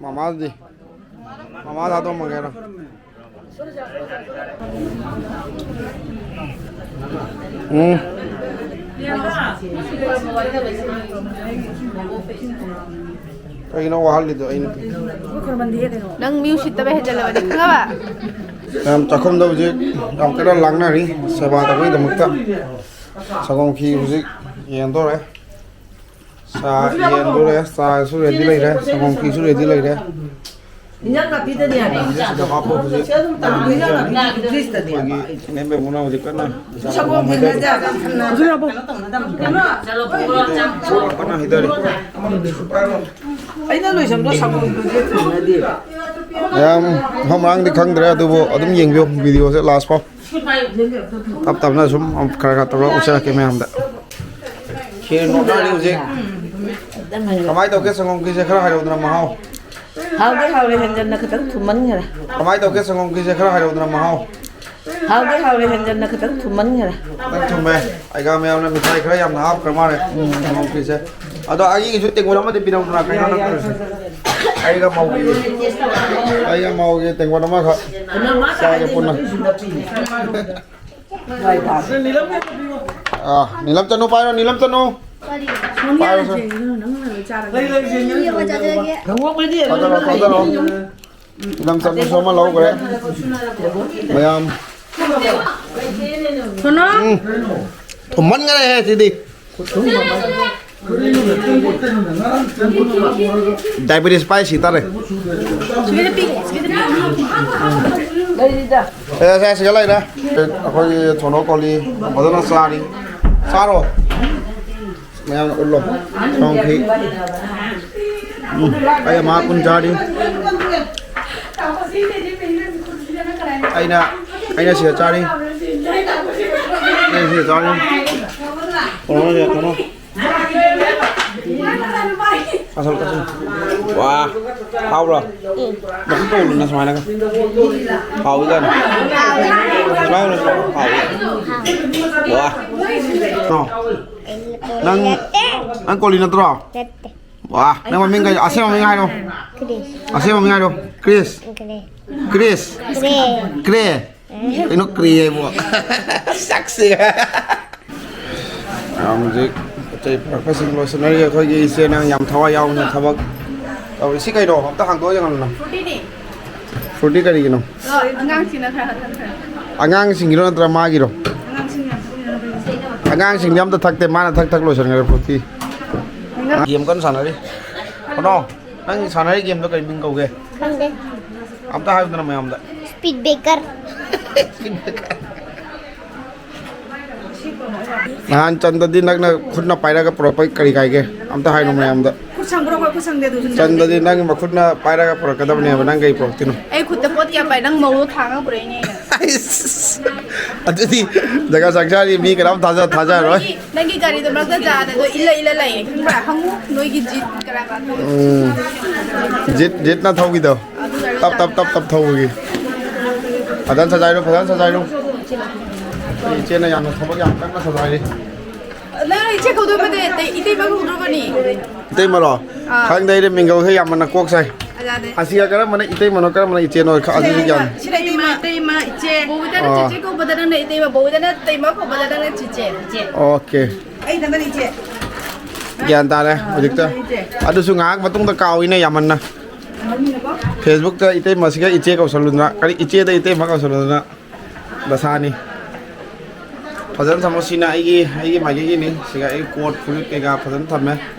ꯃꯃꯥꯗꯤ? ꯃꯃꯥ ꯊꯥꯗꯣꯛꯑꯝꯃꯒꯦꯔꯣ? ꯎꯝ꯫ ꯀꯩꯅꯣ ꯋꯥꯍꯜꯂꯤꯗꯣ ꯑꯩꯅ? ꯅꯪ ꯃꯤ ꯎꯁꯤꯠꯇꯕ ꯍꯦꯟꯖꯜꯂꯕꯅꯤ, ꯈꯪꯉꯕ? ꯃꯌꯥꯝ ꯆꯥꯛꯈꯨꯝꯗ ꯍꯧꯖꯤꯛ ꯌꯥꯝ ꯀꯟꯅ ꯂꯥꯡꯅꯔꯤ ꯁꯦꯕꯥ ꯇꯧꯕꯒꯤꯗꯃꯛꯇ꯫ ꯁꯪꯒꯣꯝ ꯈꯤꯔ ꯍꯧꯖꯤꯛ ꯌꯦꯟꯗꯣꯔꯦ꯫ ꯆꯥ ꯌꯦꯟꯗꯣꯔꯦ, ꯆꯥꯁꯨ ꯔꯦꯗꯤ ꯂꯩꯔꯦ, ꯁꯪꯒꯣꯝ ꯈꯤꯔꯁꯨ ꯔꯦꯗꯤ ꯂꯩꯔꯦ꯫ ꯏꯟꯖꯥꯡ ꯅꯥꯄꯤꯗꯅꯦ ꯍꯥꯏꯕ꯫ ꯁꯤꯗ ꯍꯥꯞꯄꯣ ꯍꯧꯖꯤꯛ꯫ ꯏꯟꯖꯥꯡ ꯅꯥꯄꯤ ꯐ꯭ꯔꯤꯖꯇꯅꯦ ꯍꯥꯏꯕ꯫ ꯑꯩꯈꯣꯏꯒꯤ ꯏꯅꯦꯝꯕꯣꯛꯅ ꯍꯧꯖꯤꯛ ꯀꯟꯅ ꯁꯪꯒꯣꯝ ꯍꯩꯗꯔꯤ꯫ ꯀꯟꯅ ꯍꯩꯗꯔꯤ꯫ ꯑꯩꯅ ꯂꯣꯏꯁꯟꯕ ꯁꯪꯒꯣꯝꯗꯨꯗꯤ ꯊꯨꯡꯅꯗꯦꯕ꯫ ꯃꯌꯥꯝ ꯃꯐꯝ ꯃꯔꯥꯡꯗꯤ ꯈꯪꯗ꯭ꯔꯦ, ꯑꯗꯨꯕꯨ ꯑꯗꯨꯝ ꯌꯦꯡꯕꯤꯌꯨ ꯚꯤꯗꯤꯑꯣꯁꯦ ꯂꯥꯁ ꯐꯥꯎ꯫ ꯇꯞ ꯇꯞꯅ ꯁꯨꯝ ꯈꯔ ꯈꯔ ꯇꯧꯔꯒ ꯎꯠꯆꯔꯛꯀꯦ ꯃꯌꯥꯝꯗ꯫ ꯈꯦꯔ ꯅꯣꯛꯅꯔꯤ ꯍꯧꯖꯤꯛ꯫ ꯀꯃꯥꯏꯅ ꯇꯧꯒꯦ ꯁꯪꯒꯣꯝ ꯈꯤꯔꯁꯦ? ꯈꯔ ꯍꯥꯏꯔꯛꯎꯗꯅ ꯃꯍꯥꯎ꯫ ꯍꯥꯎꯗꯤ ꯍꯥꯎꯔꯦ, ꯍꯦꯟꯖꯟꯅ ꯈꯤꯇꯪ ꯊꯨꯝꯃꯟꯈꯔꯦ꯫ ꯀꯃꯥꯏꯅ ꯇꯧꯒꯦ ꯁꯪꯒꯣꯝ ꯈꯤꯔꯁꯦ? ꯈꯔ ꯍꯥꯏꯔꯛꯎꯗꯅ ꯃꯍꯥꯎ꯫ ꯍꯥꯎꯗꯤ ꯍꯥꯎꯔꯦ, ꯍꯦꯟꯖꯟꯅ ꯈꯤꯇꯪ ꯊꯨꯝꯃꯟꯈꯔꯦ꯫ ꯈꯤꯇꯪ ꯊꯨꯝꯃꯦ꯫ ꯑꯩꯒ ꯃꯌꯥꯝꯅ ꯃꯤꯊꯥꯏ ꯈꯔ ꯌꯥꯝꯅ ꯍꯥꯞꯈ꯭ꯔ ꯃꯥꯜꯂꯦ ꯁꯪꯒꯣꯝ ꯈꯤꯔꯁꯦ꯫ ꯑꯗꯣ ꯑꯩꯒꯤꯁꯨ ꯇꯦꯡꯀꯣꯠ ꯑꯃꯗꯤ ꯄꯤꯔꯛꯎꯗꯅ, ꯀꯩꯅꯣ ꯅꯪ ꯇꯧꯔꯤꯁꯦ? ꯑꯩꯒ ꯃꯧꯒꯤ, ꯑꯩꯒ ꯃꯧꯒꯤ ꯇꯦꯡꯀꯣꯠ ꯑꯃꯈꯛ ꯆꯥꯒꯦ ꯄꯨꯟꯅ꯫ ꯑꯥ, ꯅꯤꯂꯝ ꯆꯅꯨ ꯄꯥꯏꯔꯣ, ꯅꯤꯂꯝ ꯆꯅꯨ꯫ ꯄꯥꯏꯔꯣ, ꯁꯦ꯫ ꯊꯥꯗꯔꯣ, ꯊꯥꯗꯔꯣ꯫ ꯅꯤꯂꯝ ꯆꯅꯨꯁꯨ ꯑꯃ ꯂꯧꯈ꯭ꯔꯦ꯫ ꯃꯌꯥꯝ꯫ ꯁꯣꯅꯣ꯫ ꯎꯝ꯫ ꯊꯨꯝꯃꯟꯈꯔꯦꯍꯦ ꯁꯤꯗꯤ꯫ ꯗꯥꯏꯕꯦꯇꯤꯁ ꯄꯥꯏ ꯁꯤ ꯇꯥꯔꯦ꯫ ꯁꯤꯒꯤꯗ ꯄꯤ, ꯁꯤꯒꯤꯗ ꯄꯤ꯫ ꯑꯦ, ꯁꯦ, ꯁꯤꯗ ꯂꯩꯔꯦ꯫ ꯑꯩꯈꯣꯏꯒꯤ ꯊꯣꯅꯣ ꯀꯣꯂꯤ ꯐꯖꯅ ꯆꯥꯔꯤ꯫ ꯆꯥꯔꯣ꯫ ꯃꯌꯥꯝꯅ ꯎꯠꯂꯣ꯫ ꯁꯣꯡꯈꯤ꯫ ꯎꯝ, ꯑꯩ ꯑꯃ ꯀꯨꯟ ꯆꯥꯔꯤ꯫ ꯑꯩꯅ, ꯑꯩꯅ ꯁꯤꯗ ꯆꯥꯔꯤ꯫ ꯑꯩꯅ ꯁꯤꯗ ꯆꯥꯔꯤ꯫ ꯊꯣꯅꯣ ꯁꯤꯗ, ꯊꯣꯅꯣ꯫ ꯀꯛꯁꯜꯂꯨ, ꯀꯛꯁꯜꯂꯨ꯫ ꯋꯥ, ꯍꯥꯎꯕ꯭ꯔꯣ? ꯃꯈꯨꯠ ꯇꯧꯕꯅ ꯁꯨꯃꯥꯏꯅꯒ꯫ ꯍꯥꯎꯏ ꯀꯥꯏꯅ꯫ ꯁꯨꯃꯥꯏꯅ ꯍꯥꯎꯏ꯫ ꯋꯥ꯫ ꯅꯪ, ꯅꯪ ꯀꯣꯂꯤ ꯅꯠꯇ꯭ꯔꯣ? ꯅꯠꯇꯦ꯫ ꯋꯥ, ꯅꯪ ꯃꯃꯤꯡ ꯀꯩ? ꯑꯁꯦꯡꯕ ꯃꯃꯤꯡ ꯍꯥꯏꯔꯣ꯫ ꯀ꯭ꯔꯤꯁ꯫ ꯑꯁꯦꯡꯕ ꯃꯃꯤꯡ ꯍꯥꯏꯔꯣ꯫ ꯀ꯭ꯔꯤꯁ꯫ ꯀ꯭ꯔꯦ꯫ ꯀ꯭ꯔꯤꯁ꯫ ꯀ꯭ꯔꯦ꯫ ꯀ꯭ꯔꯦ꯫ ꯀꯩꯅꯣ ꯀ꯭ꯔꯦ ꯍꯥꯏꯕꯣ? ꯁꯛꯁꯦ꯫ ꯃꯌꯥꯝ ꯍꯧꯖꯤꯛ ꯄꯣꯠ ꯆꯩ ꯄꯨꯔꯛꯄꯁꯤꯡ ꯂꯣꯏꯁꯤꯟꯅꯔꯤ꯫ ꯑꯩꯈꯣꯏꯒꯤ ꯏꯆꯦꯅ ꯌꯥꯝ ꯊꯋꯥꯏ ꯌꯥꯎꯅ ꯊꯕꯛ ꯇꯧꯔꯤ ꯁꯤ ꯀꯩꯅꯣ? ꯑꯝꯇ ꯍꯥꯡꯗꯣꯛꯑ ꯌꯦꯡꯍꯜꯂꯨꯅ꯫ ꯐ꯭ꯔꯨꯇꯤꯅꯤ꯫ ꯐ꯭ꯔꯨꯇꯤ ꯀꯔꯤꯒꯤꯅꯣ? ꯑꯉꯥꯡꯁꯤꯡꯅ ꯈꯔ ꯍꯟꯊꯈ꯭ꯔꯦ꯫ ꯑꯉꯥꯡꯁꯤꯡꯒꯤꯔꯣ ꯅꯠꯇ꯭ꯔꯒ ꯃꯥꯒꯤꯔꯣ? ꯑꯉꯥꯡꯁꯤꯡꯗꯤ ꯑꯝꯇ ꯊꯛꯇꯦ, ꯃꯥꯅ ꯊꯛ ꯊꯛ ꯂꯣꯏꯁꯤꯟꯈ꯭ꯔꯦ ꯐ꯭ꯔꯨꯇꯤ꯫ ꯒꯦꯝ ꯀꯟꯅ ꯁꯥꯟꯅꯔꯤ꯫ ꯀꯩꯅꯣ, ꯅꯪ ꯁꯥꯟꯅꯔꯤ ꯒꯦꯝꯗꯣ ꯀꯩ ꯃꯤꯡ ꯀꯧꯒꯦ? ꯈꯪꯗꯦ꯫ ꯑꯝꯇ ꯍꯥꯏꯌꯨꯗꯅ ꯃꯌꯥꯝꯗ꯫ Speed breaker. ꯅꯍꯥꯟ ꯆꯟꯗꯗꯤ ꯅꯪꯅ ꯈꯨꯠꯅ ꯄꯥꯏꯔꯒ ꯄꯨꯔꯛꯄ ꯀꯔꯤ ꯀꯥꯏꯒꯦ? ꯑꯝꯇ ꯍꯥꯏꯅꯣ ꯃꯌꯥꯝꯗ꯫ ꯈꯨꯠ ꯁꯪꯕ꯭ꯔꯣ? ꯑꯩꯈꯣꯏ ꯈꯨꯠ ꯁꯪꯗꯦ ꯑꯗꯨꯁꯨ꯫ ꯆꯟꯗꯗꯤ ꯅꯪ ꯃꯈꯨꯠꯅ ꯄꯥꯏꯔꯒ ꯄꯨꯔꯛꯀꯗꯕꯅꯦꯕ, ꯅꯪ ꯀꯩ ꯄꯨꯔꯛꯇꯣꯏꯅꯣ? ꯑꯩ ꯈꯨꯠꯇ ꯄꯣꯠ ꯀꯌꯥ ꯄꯥꯏ? ꯅꯪ ꯃꯧꯗꯣ ꯊꯥꯡꯉ ꯄꯨꯔꯛꯏꯅꯦ ꯑꯩꯅ꯫ ꯑꯩꯁ, ꯑꯗꯨꯗꯤ ꯖꯒꯥ ꯆꯥꯛ ꯆꯥꯔꯤ ꯃꯤ ꯀꯅꯥꯝ ꯊꯥꯖ ꯊꯥꯖꯔꯣꯏ꯫ ꯅꯪꯒꯤ, ꯅꯪꯒꯤ ꯒꯥꯔꯤꯗꯣ ꯃꯔꯛꯇ ꯖꯥꯗꯗꯣ ꯏꯜꯂ ꯏꯜꯂ ꯂꯩꯌꯦ, ꯈꯪꯕ꯭ꯔꯥ? ꯍꯪꯉꯨ ꯅꯣꯏꯒꯤ ꯖꯤꯠ ꯀꯅꯥ ꯀꯅꯥ ꯊꯧꯔꯤ? ꯎꯝ, ꯖꯤꯠ, ꯖꯤꯠꯅ ꯊꯧꯈꯤꯗꯣ꯫ ꯇꯞ ꯇꯞ ꯇꯞ ꯇꯞ ꯊꯧꯕꯒꯤ꯫ ꯐꯖꯅ ꯁꯖꯥꯏꯔꯣ, ꯐꯖꯅ ꯁꯖꯥꯏꯔꯣ꯫ ꯑꯩꯈꯣꯏ ꯏꯆꯦꯅ ꯌꯥꯝꯅ ꯊꯕꯛ ꯌꯥꯝ ꯀꯟꯅ ꯁꯖꯥꯏꯔꯤ꯫ ꯅꯪ ꯏꯆꯦ ꯀꯧꯗꯣꯏ ꯃꯗꯦ, ꯏꯇꯩ, ꯏꯇꯩꯃ ꯀꯧꯗ꯭ꯔꯣꯕꯅꯤ? ꯏꯇꯩꯃꯔꯣ? ꯑꯥ꯫ ꯈꯪꯗꯦ, ꯑꯩꯗꯤ ꯃꯤꯡꯒꯧꯁꯦ ꯌꯥꯝꯃꯟꯅ ꯀꯣꯛ ꯁꯥꯏ꯫ ꯑꯖꯥꯗꯦ꯫ ꯑꯁꯤꯒ ꯀꯔꯝꯕꯅ ꯏꯇꯩꯃꯅꯣ, ꯀꯔꯝꯕꯅ ꯏꯆꯦꯅꯣ, ꯈ-, ꯑꯗꯨꯁꯨ ꯒ꯭ꯌꯥꯟ꯫ ꯁꯤꯗ ꯏꯇꯩꯃ, ꯏꯇꯩꯃ, ꯏꯆꯦ꯫ ꯕꯣꯕꯤꯗꯅ ꯑꯥ꯫ ꯆꯦꯆꯦ ꯀꯧꯕꯗ ꯅꯪꯅ ꯏꯇꯩꯃ, ꯕꯣꯕꯤꯗꯅ ꯏꯇꯩꯃ ꯀꯧꯕꯗ ꯅꯪꯅ ꯆꯦꯆꯦ꯫ ꯑꯣꯀꯦ꯫ ꯑꯩ ꯏꯊꯟꯗꯅ ꯏꯆꯦ꯫ ꯒ꯭ꯌꯥꯟ ꯇꯥꯔꯦ ꯍꯧꯖꯤꯛꯇ꯫ ꯑꯗꯨꯁꯨ ꯉꯥꯏꯍꯥꯛ ꯃꯇꯨꯡꯗ ꯀꯥꯎꯏꯅꯦ ꯌꯥꯝꯃꯟꯅ꯫ ꯐꯦꯁꯕꯨꯛꯇ ꯏꯇꯩꯃꯁꯤꯒ ꯏꯆꯦ ꯀꯧꯁꯜꯂꯨꯗꯅ, ꯀꯔꯤ ꯏꯆꯦꯗ ꯏꯇꯩꯃ ꯀꯧꯁꯜꯂꯨꯗꯅ꯫ ꯗꯁꯥꯅꯤ꯫ ꯐꯖꯅ ꯊꯝꯃꯣ꯫ ꯁꯤꯅ ꯑꯩꯒꯤ, ꯑꯩꯒꯤ ꯃꯥꯏꯀꯩꯒꯤꯅꯤ꯫ ꯁꯤꯒ ꯑꯩ ꯀꯣꯠ ꯐꯨꯔꯤꯠ ꯀꯩꯀꯥ ꯐꯖꯅ ꯊꯝꯃꯦ꯫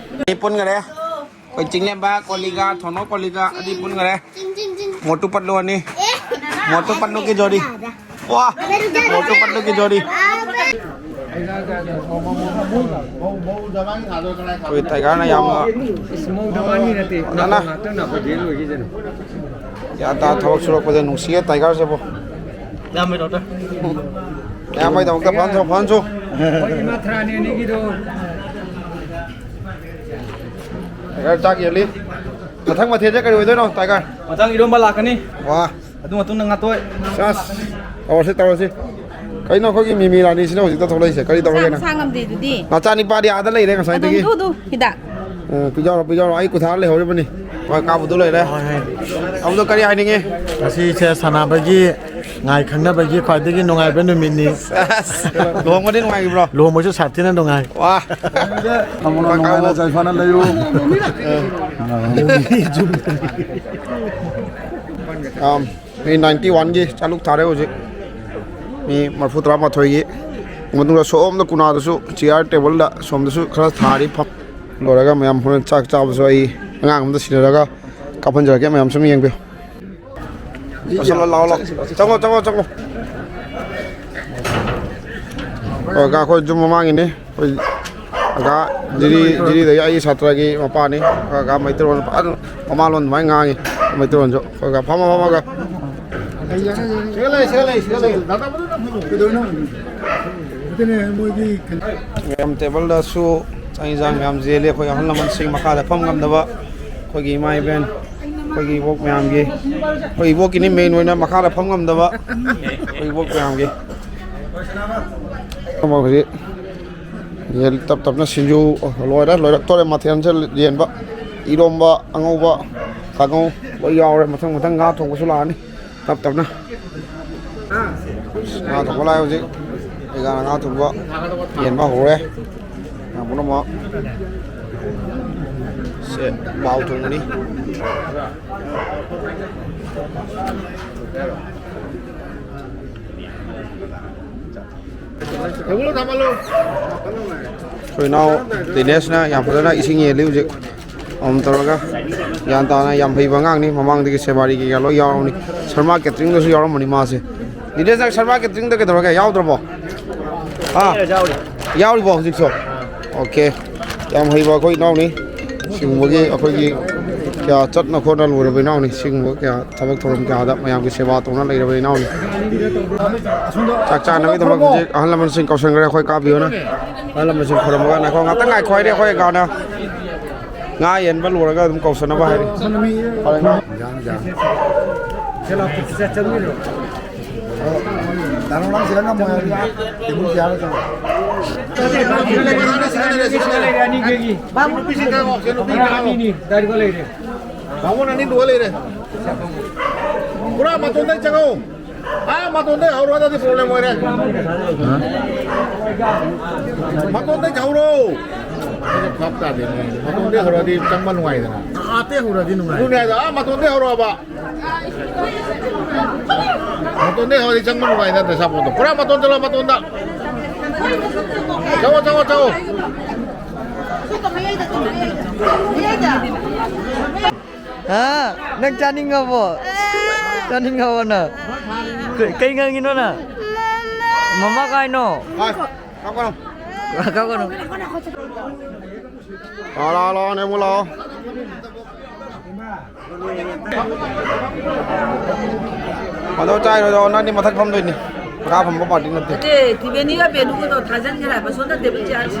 ꯑꯩ ꯄꯨꯟꯈꯔꯦ꯫ ꯑꯩꯈꯣꯏ ꯆꯤꯡꯂꯦꯝꯕ, ꯀꯣꯂꯤꯒ, ꯊꯣꯡꯅꯧ ꯀꯣꯂꯤꯒ ꯑꯅꯤ ꯄꯨꯟꯈꯔꯦ꯫ ꯆꯤꯡ ꯆꯤꯡ ꯆꯤꯡ꯫ ꯃꯣꯇꯨ ꯄꯠꯂꯨ ꯑꯅꯤ꯫ ꯑꯦ꯫ ꯃꯣꯇꯨ ꯄꯠꯂꯨ ꯀꯤ ꯖꯣꯗꯤ꯫ ꯋꯥ! ꯃꯣꯇꯨ ꯄꯠꯂꯨ ꯀꯤ ꯖꯣꯗꯤ꯫ ꯑꯩꯈꯣꯏ ꯇꯥꯏꯒꯔꯅ ꯌꯥꯝꯅ ꯏꯁ, ꯃꯧꯗ ꯃꯥꯅꯤ ꯅꯠꯇꯦ꯫ ꯐꯖꯅ꯫ ꯉꯥꯛꯇꯪ ꯅꯥꯈꯣ, ꯖꯦꯜ ꯑꯣꯏꯈꯤꯁꯅꯨ꯫ ꯒ꯭ꯌꯥꯟ ꯇꯥ ꯊꯕꯛ ꯁꯨꯔꯛꯄꯁꯦ ꯅꯨꯡꯁꯤꯌꯦ ꯇꯥꯏꯒꯔꯁꯤꯕꯨ꯫ ꯏꯌꯥꯝꯕꯩꯗꯃꯛꯇ ꯐꯍꯟꯁꯨ, ꯐꯍꯟꯁꯨ꯫ ꯍꯣꯏ, ꯏꯃꯥ ꯊꯔꯥꯅꯤ ꯑꯅꯤꯒꯤꯗꯣ꯫ ꯇꯥꯏꯒꯔ ꯆꯥꯛ ꯌꯦꯜꯂꯤ꯫ ꯃꯊꯪ ꯃꯊꯦꯜꯁꯦ ꯀꯔꯤ ꯑꯣꯏꯗꯣꯏꯅꯣ ꯇꯥꯏꯒꯔ? ꯃꯊꯪ ꯏꯔꯣꯝꯕ ꯂꯥꯛꯀꯅꯤ꯫ ꯋꯥ꯫ ꯑꯗꯨ ꯃꯇꯨꯡꯗ ꯉꯥꯇꯣꯏ꯫ ꯆꯥꯁ꯫ ꯇꯧꯔꯁꯤ, ꯇꯧꯔꯁꯤ꯫ ꯀꯩꯅꯣ ꯑꯩꯈꯣꯏꯒꯤ ꯃꯤꯃꯤ ꯔꯥꯅꯤꯁꯤꯅ ꯍꯧꯖꯤꯛꯇ ꯊꯣꯛꯂꯛꯏꯁꯦ? ꯀꯔꯤ ꯇꯧꯔꯒꯦꯅ? ꯃꯁꯥ ꯉꯝꯗꯦ ꯑꯗꯨꯗꯤ꯫ ꯃꯆꯥꯅꯤꯄꯥꯗꯤ ꯑꯥꯗ ꯂꯩꯔꯦ ꯉꯁꯥꯏꯗꯒꯤ꯫ ꯑꯗꯨꯝ ꯊꯨꯗꯨ ꯍꯤꯗꯥꯛ꯫ ꯑ, ꯄꯤꯖꯥꯎꯔꯣ, ꯄꯤꯖꯥꯎꯔꯣ꯫ ꯑꯩ ꯀꯨꯊꯥꯔ ꯂꯩꯍꯧꯔꯤꯕꯅꯤ꯫ ꯍꯣꯏ, ꯀꯥꯕꯨꯗꯨ ꯂꯩꯔꯦ꯫ ꯑꯃꯗꯣ ꯀꯔꯤ ꯍꯥꯏꯅꯤꯡꯉꯤ? ꯉꯁꯤꯁꯦ ꯁꯥꯟꯅꯕꯒꯤ ꯉꯥꯏ ꯈꯪꯅꯕꯒꯤ ꯈ꯭ꯋꯥꯏꯗꯒꯤ ꯅꯨꯡꯉꯥꯏꯕ ꯅꯨꯃꯤꯠꯅꯤ꯫ ꯂꯨꯍꯣꯡꯕꯗꯤ ꯅꯨꯡꯉꯥꯏꯈꯤꯕ꯭ꯔꯣ? ꯂꯨꯍꯣꯡꯕꯁꯨ ꯁꯥꯊꯤꯅ ꯅꯨꯡꯉꯥꯏ꯫ ꯋꯥ꯫ ꯑꯃꯅ ꯅꯨꯡꯉꯥꯏꯅ ꯆꯥꯏꯐꯅ ꯂꯩꯌꯨ꯫ ꯃꯤ ꯅꯥꯏꯟꯇꯤ ꯋꯥꯟꯒꯤ ꯆꯥꯂꯨꯛ ꯊꯥꯔꯦ ꯍꯧꯖꯤꯛ꯫ ꯃꯤ ꯃꯔꯐꯨ ꯇꯔꯥꯃꯥꯊꯣꯏꯒꯤ ꯃꯇꯨꯡꯗ ꯁꯣꯝꯗ ꯀꯨꯅꯥꯗꯁꯨ ꯆꯤꯌꯥꯔ ꯇꯦꯕꯜꯗ ꯁꯣꯝꯗꯁꯨ ꯈꯔ ꯊꯥꯔꯤ ꯐꯝ꯫ ꯂꯣꯏꯔꯒ ꯃꯌꯥꯝ ꯍꯣꯔꯦꯟ ꯆꯥꯛ ꯆꯥꯕꯁꯨ ꯑꯩ ꯑꯉꯥꯡ ꯑꯃꯗ ꯁꯤꯟꯅꯔꯒ ꯀꯥꯞꯍꯟꯖꯔꯛꯀꯦ꯫ ꯃꯌꯥꯝ ꯁꯨꯝ ꯌꯦꯡꯕꯤꯌꯨ꯫ ꯂꯥꯛꯑꯣ, ꯂꯥꯛꯑꯣ, ꯂꯥꯛꯑꯣ꯫ ꯆꯪꯉꯣ, ꯆꯪꯉꯣ, ꯆꯪꯉꯣ꯫ ꯑꯣ, ꯑꯩꯈꯣꯏ ꯌꯨꯝ ꯃꯃꯥꯡꯒꯤꯅꯤ꯫ ꯑꯩꯈꯣꯏ ꯑꯒꯥ ꯖꯤꯔꯤ, ꯖꯤꯔꯤꯗꯒꯤ ꯑꯩꯒꯤ ꯁꯥꯇ꯭ꯔꯒꯤ ꯃꯄꯥꯅꯤ꯫ ꯑꯩꯈꯣꯏ ꯑꯒꯥ ꯃꯩꯇꯩꯂꯣꯟ ꯐꯖꯅ ꯃꯃꯥꯂꯣꯟ ꯑꯗꯨꯃꯥꯏꯅ ꯉꯥꯡꯉꯤ꯫ ꯃꯩꯇꯩꯂꯣꯟꯁꯨ꯫ ꯑꯩꯈꯣꯏ ꯑꯒꯥ ꯐꯝꯃꯣ, ꯐꯝꯃꯣ ꯑꯒꯥ꯫ ꯁꯤꯗ ꯂꯩ, ꯁꯤꯗ ꯂꯩ, ꯁꯤꯗ ꯂꯩ꯫ ꯀꯩꯗꯧꯔꯤꯅꯣ? ꯑꯗꯨꯅꯦ ꯃꯣꯏꯗꯤ ꯃꯌꯥꯝ ꯇꯦꯕꯜꯗꯁꯨ ꯆꯥꯛ ꯏꯟꯁꯥꯡ ꯃꯌꯥꯝ ꯌꯦꯜꯂꯤ꯫ ꯑꯩꯈꯣꯏ ꯑꯍꯜ ꯂꯃꯟꯁꯤꯡ ꯃꯈꯥꯗ ꯐꯝ ꯉꯝꯗꯕ ꯑꯩꯈꯣꯏꯒꯤ ꯏꯃꯥ ꯏꯕꯦꯟ, ꯑꯩꯈꯣꯏꯒꯤ ꯏꯕꯣꯛ ꯃꯌꯥꯝꯒꯤ, ꯑꯩꯈꯣꯏ ꯏꯕꯣꯛꯀꯤꯅꯤ ꯃꯦꯟ ꯑꯣꯏꯅ ꯃꯈꯥꯗ ꯐꯝ ꯉꯝꯗꯕ ꯑꯩꯈꯣꯏ ꯏꯕꯣꯛ ꯃꯌꯥꯝꯒꯤ꯫ ꯍꯧꯖꯤꯛ ꯌꯦꯟ ꯇꯞ ꯇꯞꯅ ꯁꯤꯡꯖꯨ ꯂꯣꯏꯔꯦ, ꯂꯣꯏꯔꯛꯇꯣꯔꯦ꯫ ꯃꯊꯦꯜꯁꯦ ꯌꯦꯟꯕ, ꯏꯔꯣꯝꯕ, ꯑꯉꯧꯕ, ꯀꯥꯡꯉꯧ ꯂꯣꯏ ꯌꯥꯎꯔꯦ꯫ ꯃꯊꯪ ꯃꯊꯪ ꯉꯥ ꯊꯣꯡꯕꯁꯨ ꯂꯥꯛꯑꯅꯤ ꯇꯞ ꯇꯞꯅ꯫ ꯉꯥ ꯊꯣꯡꯕ ꯂꯥꯛꯑꯦ ꯍꯧꯖꯤꯛ꯫ ꯑꯩꯒꯥꯅ ꯉꯥ ꯊꯣꯡꯕ ꯌꯦꯟꯕ ꯍꯧꯔꯦ꯫ ꯉꯥ ꯄꯨꯝꯅꯃꯛ ꯁꯦ ꯕꯥꯎ ꯊꯣꯡꯕꯅꯤ꯫ ꯑꯩꯈꯣꯏ ꯏꯅꯥꯎ ꯗꯤꯅꯦꯁꯅ ꯌꯥꯝ ꯐꯖꯅ ꯏꯁꯤꯡ ꯌꯦꯜꯂꯤ ꯍꯧꯖꯤꯛ꯫ ꯑꯃꯃꯝ ꯇꯧꯔꯒ ꯒ꯭ꯌꯥꯟ ꯇꯥꯅ ꯌꯥꯝ ꯍꯩꯕ ꯑꯉꯥꯡꯅꯤ꯫ ꯃꯃꯥꯡꯗꯒꯤ ꯁꯦꯕꯥꯔꯤ ꯀꯩꯀꯥ ꯂꯣꯏ ꯌꯥꯎꯔꯝꯅꯤ꯫ ꯁꯔꯃꯥ ꯀꯦꯇꯔꯤꯡꯗꯁꯨ ꯌꯥꯎꯔꯝꯕꯅꯤ ꯃꯥꯁꯦ꯫ ꯗꯤꯅꯦꯁ, ꯅꯪ ꯁꯔꯃꯥ ꯀꯦꯇꯔꯤꯡꯗ ꯀꯩꯗꯧꯔꯒꯦ? ꯌꯥꯎꯗ꯭ꯔꯕꯣ? ꯍꯥ? ꯌꯥꯎꯔꯤꯕꯣ ꯍꯧꯖꯤꯛꯁꯨ? ꯑꯣꯀꯦ꯫ ꯌꯥꯝ ꯍꯩꯕ ꯑꯩꯈꯣꯏ ꯏꯅꯥꯎꯅꯤ꯫ ꯁꯤꯒꯨꯝꯕꯒꯤ ꯑꯩꯈꯣꯏꯒꯤ ꯀꯌꯥ ꯆꯠꯅ ꯈꯣꯠꯅ ꯂꯣꯏꯔꯕ ꯏꯅꯥꯎꯅꯤ꯫ ꯁꯤꯒꯨꯝꯕ ꯀꯌꯥ ꯊꯕꯛ ꯊꯧꯔꯝ ꯀꯌꯥꯗ ꯃꯌꯥꯝꯒꯤ ꯁꯦꯕꯥ ꯇꯧꯅ ꯂꯩꯔꯕ ꯏꯅꯥꯎꯅꯤ꯫ ꯆꯥꯛ ꯆꯥꯅꯕꯒꯤꯗꯃꯛ ꯍꯧꯖꯤꯛ ꯑꯍꯜ ꯂꯃꯟꯁꯤꯡ ꯀꯧꯁꯟꯈ꯭ꯔꯦ꯫ ꯑꯩꯈꯣꯏ ꯀꯥꯕꯤꯌꯣꯅ꯫ ꯑꯍꯜ ꯂꯃꯟꯁꯤꯡ ꯈꯨꯔꯨꯝꯃꯒ ꯉꯥꯏꯈꯣ, ꯉꯥꯛꯇꯪ ꯉꯥꯏꯈꯣ ꯍꯥꯏꯔꯦ꯫ ꯑꯩꯈꯣꯏ ꯑꯒꯥꯅ ꯉꯥ ꯌꯦꯟꯕ ꯂꯣꯏꯔꯒ ꯑꯗꯨꯝ ꯀꯧꯁꯟꯅꯕ ꯍꯥꯏꯔꯤ꯫ ꯐꯔꯦ, ꯉꯥ ꯕꯥꯃꯣꯟ ꯑꯅꯤ ꯂꯣꯏ ꯂꯩꯔꯦ꯫ ꯄꯨꯔꯥ ꯃꯇꯣꯟꯗꯩ ꯆꯪꯉꯛꯑꯣ꯫ ꯑꯥ, ꯃꯇꯣꯟꯗꯩ ꯍꯧꯔꯣ, ꯑꯗꯨꯗꯤ problem ꯑꯣꯏꯔꯦ꯫ ꯃꯇꯣꯟꯗꯩ ꯍꯧꯔꯣ꯫ ꯚꯥꯞ ꯇꯥꯗꯦꯅꯦ꯫ ꯃꯇꯣꯟꯗꯩ ꯍꯧꯔꯗꯤ ꯆꯪꯕ ꯅꯨꯡꯉꯥꯏꯗꯅ꯫ ꯑꯥꯇꯩ ꯍꯧꯔꯗꯤ ꯅꯨꯡꯉꯥꯏ꯫ ꯑꯗꯨꯅꯦ ꯍꯥꯏꯗꯣ, ꯑꯥ, ꯃꯇꯣꯟꯗꯩ ꯍꯧꯔꯣꯕ꯫ ꯃꯇꯣꯟꯗꯩ ꯍꯧꯔꯗꯤ ꯆꯪꯕ ꯅꯨꯡꯉꯥꯏꯗꯅ, ꯁꯥꯄꯣꯠꯇꯣ꯫ ꯄꯨꯔꯥ ꯃꯇꯣꯟ ꯆꯠꯂꯣ, ꯃꯇꯣꯟꯗ꯫ ꯆꯪꯉꯣ, ꯆꯪꯉꯣ, ꯆꯪꯉꯣ꯫ ꯍꯥ? ꯅꯪ ꯆꯥꯅꯤꯡꯉꯕꯣ? ꯆꯥꯅꯤꯡꯉꯕꯣ ꯅꯪ? ꯀ-, ꯀꯩ ꯉꯥꯡꯉꯤꯅꯣ ꯅꯪ? ꯃꯃꯥ ꯀꯥꯏꯅꯣ? ꯍꯣꯏ, ꯀꯥꯞꯀꯅꯨ꯫ ꯀꯥꯞꯀꯅꯨ꯫ ꯂꯥꯛꯑꯣ, ꯂꯥꯛꯑꯣ, ꯂꯥꯛꯑꯣ, ꯅꯦ, ꯑꯃꯨꯛ ꯂꯥꯛꯑꯣ꯫ ꯀꯩꯗꯧ ꯆꯥꯏꯔꯣꯏꯗꯣ? ꯅꯪꯗꯤ ꯃꯊꯛ ꯐꯝꯗꯣꯏꯅꯤ꯫ ꯃꯈꯥ ꯐꯝꯕ party ꯅꯠꯇꯦ꯫ ꯅꯠꯇꯦ, ꯇꯤꯕꯦꯅꯤꯒ ꯕꯦꯅꯨꯒꯗꯣ ꯊꯥꯖꯤꯟꯈ꯭ꯔꯦ ꯍꯥꯏꯕ꯫ ꯁꯣꯝꯗ table chair ꯁꯤ꯫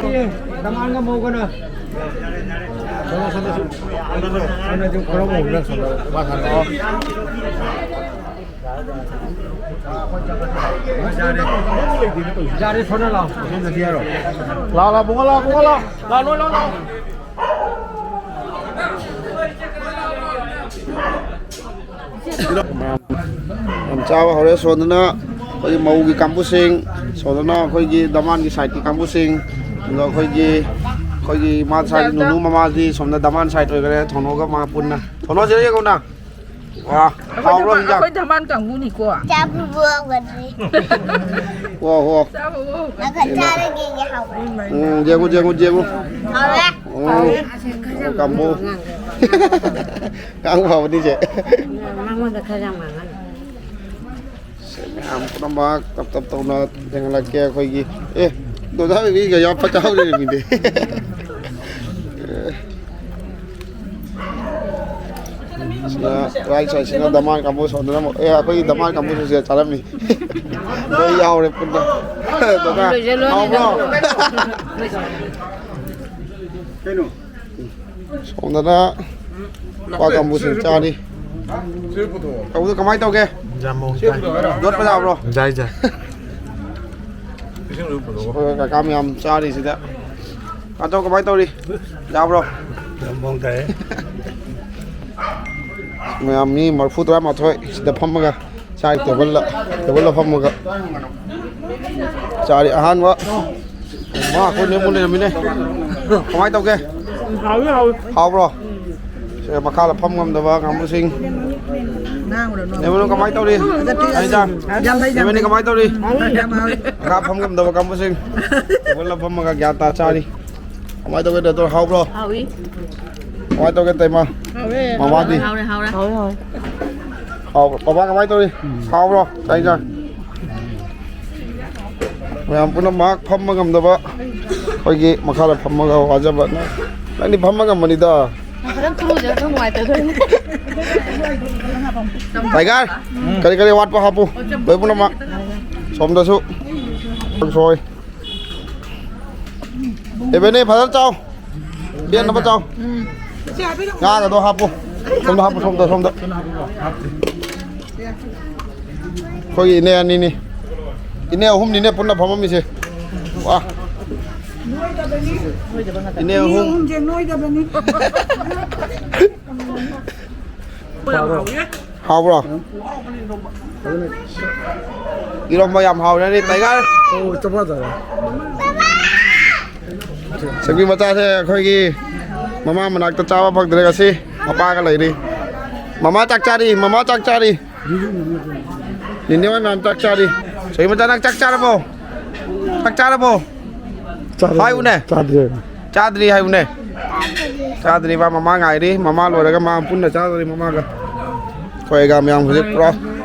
ꯗꯃꯥꯟꯒ ꯃꯧꯒꯅ꯫ ꯁꯣꯝꯗ, ꯁꯣꯝꯗ ꯁꯨꯝ꯫ ꯁꯣꯝꯗ ꯁꯨꯝ ꯈꯔ ꯃꯧꯒꯅ ꯁꯣꯝꯗ꯫ ꯃꯥ ꯁꯥꯟꯅ꯫ ꯌꯥꯔꯦ, ꯁꯣꯝꯗ ꯂꯥꯛꯑꯣ꯫ ꯁꯣꯝꯗꯗꯤ ꯌꯥꯔꯣꯏ꯫ ꯂꯥꯛꯑꯣ, ꯂꯥꯛꯑꯣ, ꯕꯨꯡꯉꯣ ꯂꯥꯛꯑꯣ, ꯕꯨꯡꯉꯣ ꯂꯥꯛꯑꯣ꯫ ꯂꯥꯛꯑꯣ, ꯂꯣꯏ ꯂꯥꯛꯑꯣ, ꯂꯥꯛꯑꯣ꯫ ꯌꯥꯝ ꯆꯥꯕ ꯍꯧꯔꯦ꯫ ꯁꯣꯝꯗꯅ ꯑꯩꯈꯣꯏꯒꯤ ꯃꯧꯒꯤ ꯀꯥꯡꯕꯨꯁꯤꯡ, ꯁꯣꯝꯗꯅ ꯑꯩꯈꯣꯏꯒꯤ ꯗꯃꯥꯟꯒꯤ sideꯀꯤ ꯀꯥꯡꯕꯨꯁꯤꯡ, ꯑꯗꯨꯒ ꯑꯩꯈꯣꯏꯒꯤ, ꯑꯩꯈꯣꯏꯒꯤ ꯏꯃꯥ side, ꯅꯨꯅꯨ ꯃꯃꯥꯁꯤ ꯁꯣꯝꯗ ꯗꯃꯥꯟ side ꯑꯣꯏꯈꯔꯦ꯫ ꯊꯣꯡꯅꯣꯒ ꯃꯥ ꯄꯨꯟꯅ꯫ ꯊꯣꯡꯅꯣꯁꯤꯗ ꯌꯦꯡꯉꯨꯅ꯫ ꯋꯥ, ꯑꯩꯈꯣꯏ ꯍꯥꯎꯕ꯭ꯔꯣ ꯗꯃꯥꯟ, ꯍꯤꯟꯖꯥꯡ? ꯑꯩꯈꯣꯏ ꯗꯃꯥꯟ ꯀꯥꯡꯕꯨꯅꯤꯀꯣ꯫ ꯆꯥꯕꯕꯨ ꯍꯧꯒꯠꯇ꯭ꯔꯤ꯫ ꯋꯥ, ꯋꯥ꯫ ꯆꯥꯕꯕꯨ ꯍꯧꯒꯠꯇ꯭ꯔꯤ꯫ ꯉꯥꯛꯇ ꯆꯥꯔꯒꯦ, ꯍꯥꯎꯕ꯭ꯔꯥ? ꯎꯝ, ꯌꯦꯡꯉꯨ, ꯌꯦꯡꯉꯨ, ꯌꯦꯡꯉꯨ꯫ ꯍꯥꯎꯔꯦ? ꯎꯝ꯫ ꯍꯥꯎꯔꯦ꯫ ꯀꯥꯡꯕꯨ꯫ ꯀꯥꯡꯕꯨ ꯐꯕꯅꯤ, ꯆꯦ꯫ ꯃꯉꯣꯟꯗ ꯈꯔ ꯌꯥꯝ ꯉꯥꯡꯍꯟ꯫ ꯁꯦ, ꯃꯌꯥꯝ ꯄꯨꯝꯅꯃꯛ ꯇꯞ ꯇꯞ ꯇꯧꯅ ꯌꯦꯡꯍꯜꯂꯛꯀꯦ ꯑꯩꯈꯣꯏꯒꯤ꯫ ꯑꯦ, ꯗꯣꯗꯥ ꯕꯦꯕꯤꯒ ꯌꯥꯎꯔꯛꯄ ꯆꯥꯍꯧꯗ꯭ꯔꯦ ꯃꯤꯗꯤ꯫ ꯁꯤꯅ right sideꯁꯤꯅ ꯗꯃꯥꯟ ꯀꯥꯡꯕꯨ ꯁꯣꯝꯗꯅ ꯑꯃꯨꯛ, ꯑꯦ, ꯑꯩꯈꯣꯏꯒꯤ ꯗꯃꯥꯟ ꯀꯥꯡꯕꯨꯁꯨ ꯁꯤꯗ ꯆꯥꯔꯝꯃꯤ꯫ ꯂꯣꯏ ꯌꯥꯎꯔꯦ ꯄꯨꯟꯅ꯫ ꯗꯣꯗꯥ, ꯂꯣꯏꯖ-, ꯂꯣꯏꯖ-, ꯍꯥꯎꯕ꯭ꯔꯣ? ꯂꯣꯏꯖ-, ꯀꯩꯅꯣ? ꯁꯣꯝꯗꯅ ꯅꯨꯄꯥ ꯀꯥꯡꯕꯨꯁꯤꯡ ꯆꯥꯔꯤ꯫ ꯇꯧꯕꯗꯣ ꯀꯃꯥꯏꯅ ꯇꯧꯒꯦ? ꯌꯥꯝ ꯃꯑꯣꯡ ꯇꯥꯏ꯫ ꯌꯣꯠꯄ ꯌꯥꯕ꯭ꯔꯣ? ꯌꯥꯏ, ꯌꯥꯏ꯫ ꯑꯩꯈꯣꯏ ꯀꯀꯥ ꯃꯌꯥꯝ ꯆꯥꯔꯤꯁꯤꯗ꯫ ꯀꯥꯇꯣ, ꯀꯃꯥꯏꯅ ꯇꯧꯔꯤ? ꯌꯥꯕ꯭ꯔꯣ? ꯌꯥꯝ ꯃꯑꯣꯡ ꯇꯥꯏ꯫ ꯃꯌꯥꯝ ꯃꯤ ꯃꯔꯤꯐꯨ ꯇꯔꯥꯃꯥꯊꯣꯏ ꯁꯤꯗ ꯐꯝꯃꯒ ꯆꯥꯔꯤ ꯇꯦꯕꯜꯗ, ꯇꯦꯕꯜꯗ ꯐꯝꯃꯒ ꯆꯥꯔꯤ꯫ ꯑꯍꯥꯟꯕ ꯃꯥ ꯑꯩꯈꯣꯏ ꯅꯦꯝꯕꯨ ꯂꯩꯔꯝꯃꯤꯅꯦ꯫ ꯀꯃꯥꯏꯅ ꯇꯧꯒꯦ? ꯍꯥꯎꯏ, ꯍꯥꯎꯏ꯫ ꯍꯥꯎꯕ꯭ꯔꯣ? ꯁꯦ, ꯃꯈꯥꯗ ꯐꯝ ꯉꯝꯗꯕ ꯀꯥꯡꯕꯨꯁꯤꯡ꯫ ꯅꯦꯝꯕꯨ ꯀꯃꯥꯏꯅ ꯇꯧꯔꯤ? ꯍꯥꯏꯗ꯫ ꯌꯥꯝ ꯐꯩ, ꯌꯥꯝ ꯅꯦꯝꯕꯨ ꯐꯩ꯫ ꯀꯃꯥꯏꯅ ꯇꯧꯔꯤ? ꯌꯥꯝ ꯍꯥꯎꯏ꯫ ꯃꯈꯥ ꯐꯝ ꯉꯝꯗꯕ ꯀꯥꯡꯕꯨꯁꯤꯡ꯫ ꯇꯦꯕꯜꯗ ꯐꯝꯃꯒ ꯒ꯭ꯌꯥꯟ ꯇꯥ ꯆꯥꯔꯤ꯫ ꯀꯃꯥꯏꯅ ꯇꯧꯒꯦ, ꯗꯣꯛꯇꯔ? ꯍꯥꯎꯕ꯭ꯔꯣ? ꯍꯥꯎꯏ꯫ ꯀꯃꯥꯏꯅ ꯇꯧꯒꯦ, ꯇꯩꯃ? ꯍꯥꯎꯔꯦ꯫ ꯃꯃꯥꯗꯤ? ꯍꯥꯎꯔꯦ, ꯍꯥꯎꯔꯦ꯫ ꯍꯥꯎꯔꯦ, ꯍꯥꯎꯔꯦ꯫ ꯍꯥꯎꯕ꯭ꯔꯣ? ꯕꯕꯥ ꯀꯃꯥꯏꯅ ꯇꯧꯔꯤ? ꯍꯥꯎꯕ꯭ꯔꯣ? ꯆꯥꯛ ꯏꯟꯖꯥꯡ? ꯃꯌꯥꯝ ꯄꯨꯝꯅꯃꯛ ꯐꯝꯕ ꯉꯝꯗꯕ ꯑꯩꯈꯣꯏꯒꯤ ꯃꯈꯥꯗ ꯐꯝꯃꯒ ꯋꯥꯖꯕ꯫ ꯅꯪꯗꯤ ꯐꯝꯕ ꯉꯝꯕꯅꯤꯗ꯫ ꯈꯤꯇꯪ ꯊꯨꯔꯨꯁꯦ, ꯈꯤꯇꯪ ꯅꯨꯡꯉꯥꯏꯇꯗꯣꯏꯅꯦ꯫ ꯇꯥꯏꯒꯔ, ꯀꯔꯤ ꯀꯔꯤ ꯋꯥꯠꯄ ꯍꯥꯞꯄꯨ꯫ ꯂꯣꯏ ꯄꯨꯝꯅꯃꯛ꯫ ꯁꯣꯝꯗꯁꯨ꯫ ꯀꯥꯡꯁꯣꯏ꯫ ꯑꯦꯕꯦꯅꯤ, ꯐꯖꯅ ꯆꯥꯎ꯫ ꯄꯦꯟꯅꯕ ꯆꯥꯎ꯫ ꯉꯥꯒꯗꯣ ꯍꯥꯞꯄꯨ꯫ ꯁꯣꯝꯗ ꯍꯥꯞꯄꯨ, ꯁꯣꯝꯗ, ꯁꯣꯝꯗ꯫ ꯑꯩꯈꯣꯏꯒꯤ ꯏꯅꯦ ꯑꯅꯤꯅꯤ꯫ ꯏꯅꯦ ꯑꯍꯨꯝꯅꯤꯅꯦ ꯄꯨꯟꯅ ꯐꯝꯃꯝꯃꯤꯁꯦ꯫ ꯋꯥ꯫ ꯏꯅꯦ ꯃꯤ ꯑꯍꯨꯝ꯫ ꯑꯍꯨꯝꯁꯦ ꯅꯣꯏꯗꯕꯅꯤ꯫ ꯍꯥꯎꯕ꯭ꯔꯣ? ꯏꯔꯣꯝꯕ ꯌꯥꯝ ꯍꯥꯎꯔꯅꯤ, ꯇꯥꯏꯒꯔ꯫ ꯑꯣ, ꯆꯞ ꯃꯥꯟꯅꯔꯦ꯫ ꯁꯦꯝꯕꯤ ꯃꯆꯥꯁꯦ ꯑꯩꯈꯣꯏꯒꯤ ꯃꯃꯥ ꯃꯅꯥꯛꯇ ꯆꯥꯕ ꯐꯪꯗ꯭ꯔꯦ ꯉꯁꯤ꯫ ꯃꯄꯥꯒ ꯂꯩꯔꯤ꯫ ꯃꯃꯥ ꯆꯥꯛ ꯆꯥꯔꯤ, ꯃꯃꯥ ꯆꯥꯛ ꯆꯥꯔꯤ꯫ ꯅꯤꯅꯦ ꯍꯣꯏ ꯃꯌꯥꯝ ꯆꯥꯛ ꯆꯥꯔꯤ꯫ ꯁꯦꯝꯕꯤ ꯃꯆꯥ, ꯅꯪ ꯆꯥꯛ ꯆꯥꯔꯕꯣ? ꯆꯥꯛ ꯆꯥꯔꯕꯣ? ꯆꯥꯔꯦ꯫ ꯍꯥꯏꯌꯨꯅꯦ꯫ ꯆꯥꯗ꯭ꯔꯦ꯫ ꯆꯥꯗ꯭ꯔꯤ ꯍꯥꯏꯌꯨꯅꯦ꯫ ꯆꯥꯗ꯭ꯔꯤꯕ ꯃꯃꯥ ꯉꯥꯏꯔꯤ꯫ ꯃꯃꯥ ꯂꯣꯏꯔꯒ ꯃꯥ ꯄꯨꯟꯅ ꯆꯥꯗꯣꯔꯤ ꯃꯃꯥꯒ꯫ ꯑꯩꯈꯣꯏ ꯑꯩꯒꯥ ꯃꯌꯥꯝ ꯍꯧꯖꯤꯛ ꯄꯨꯔꯥ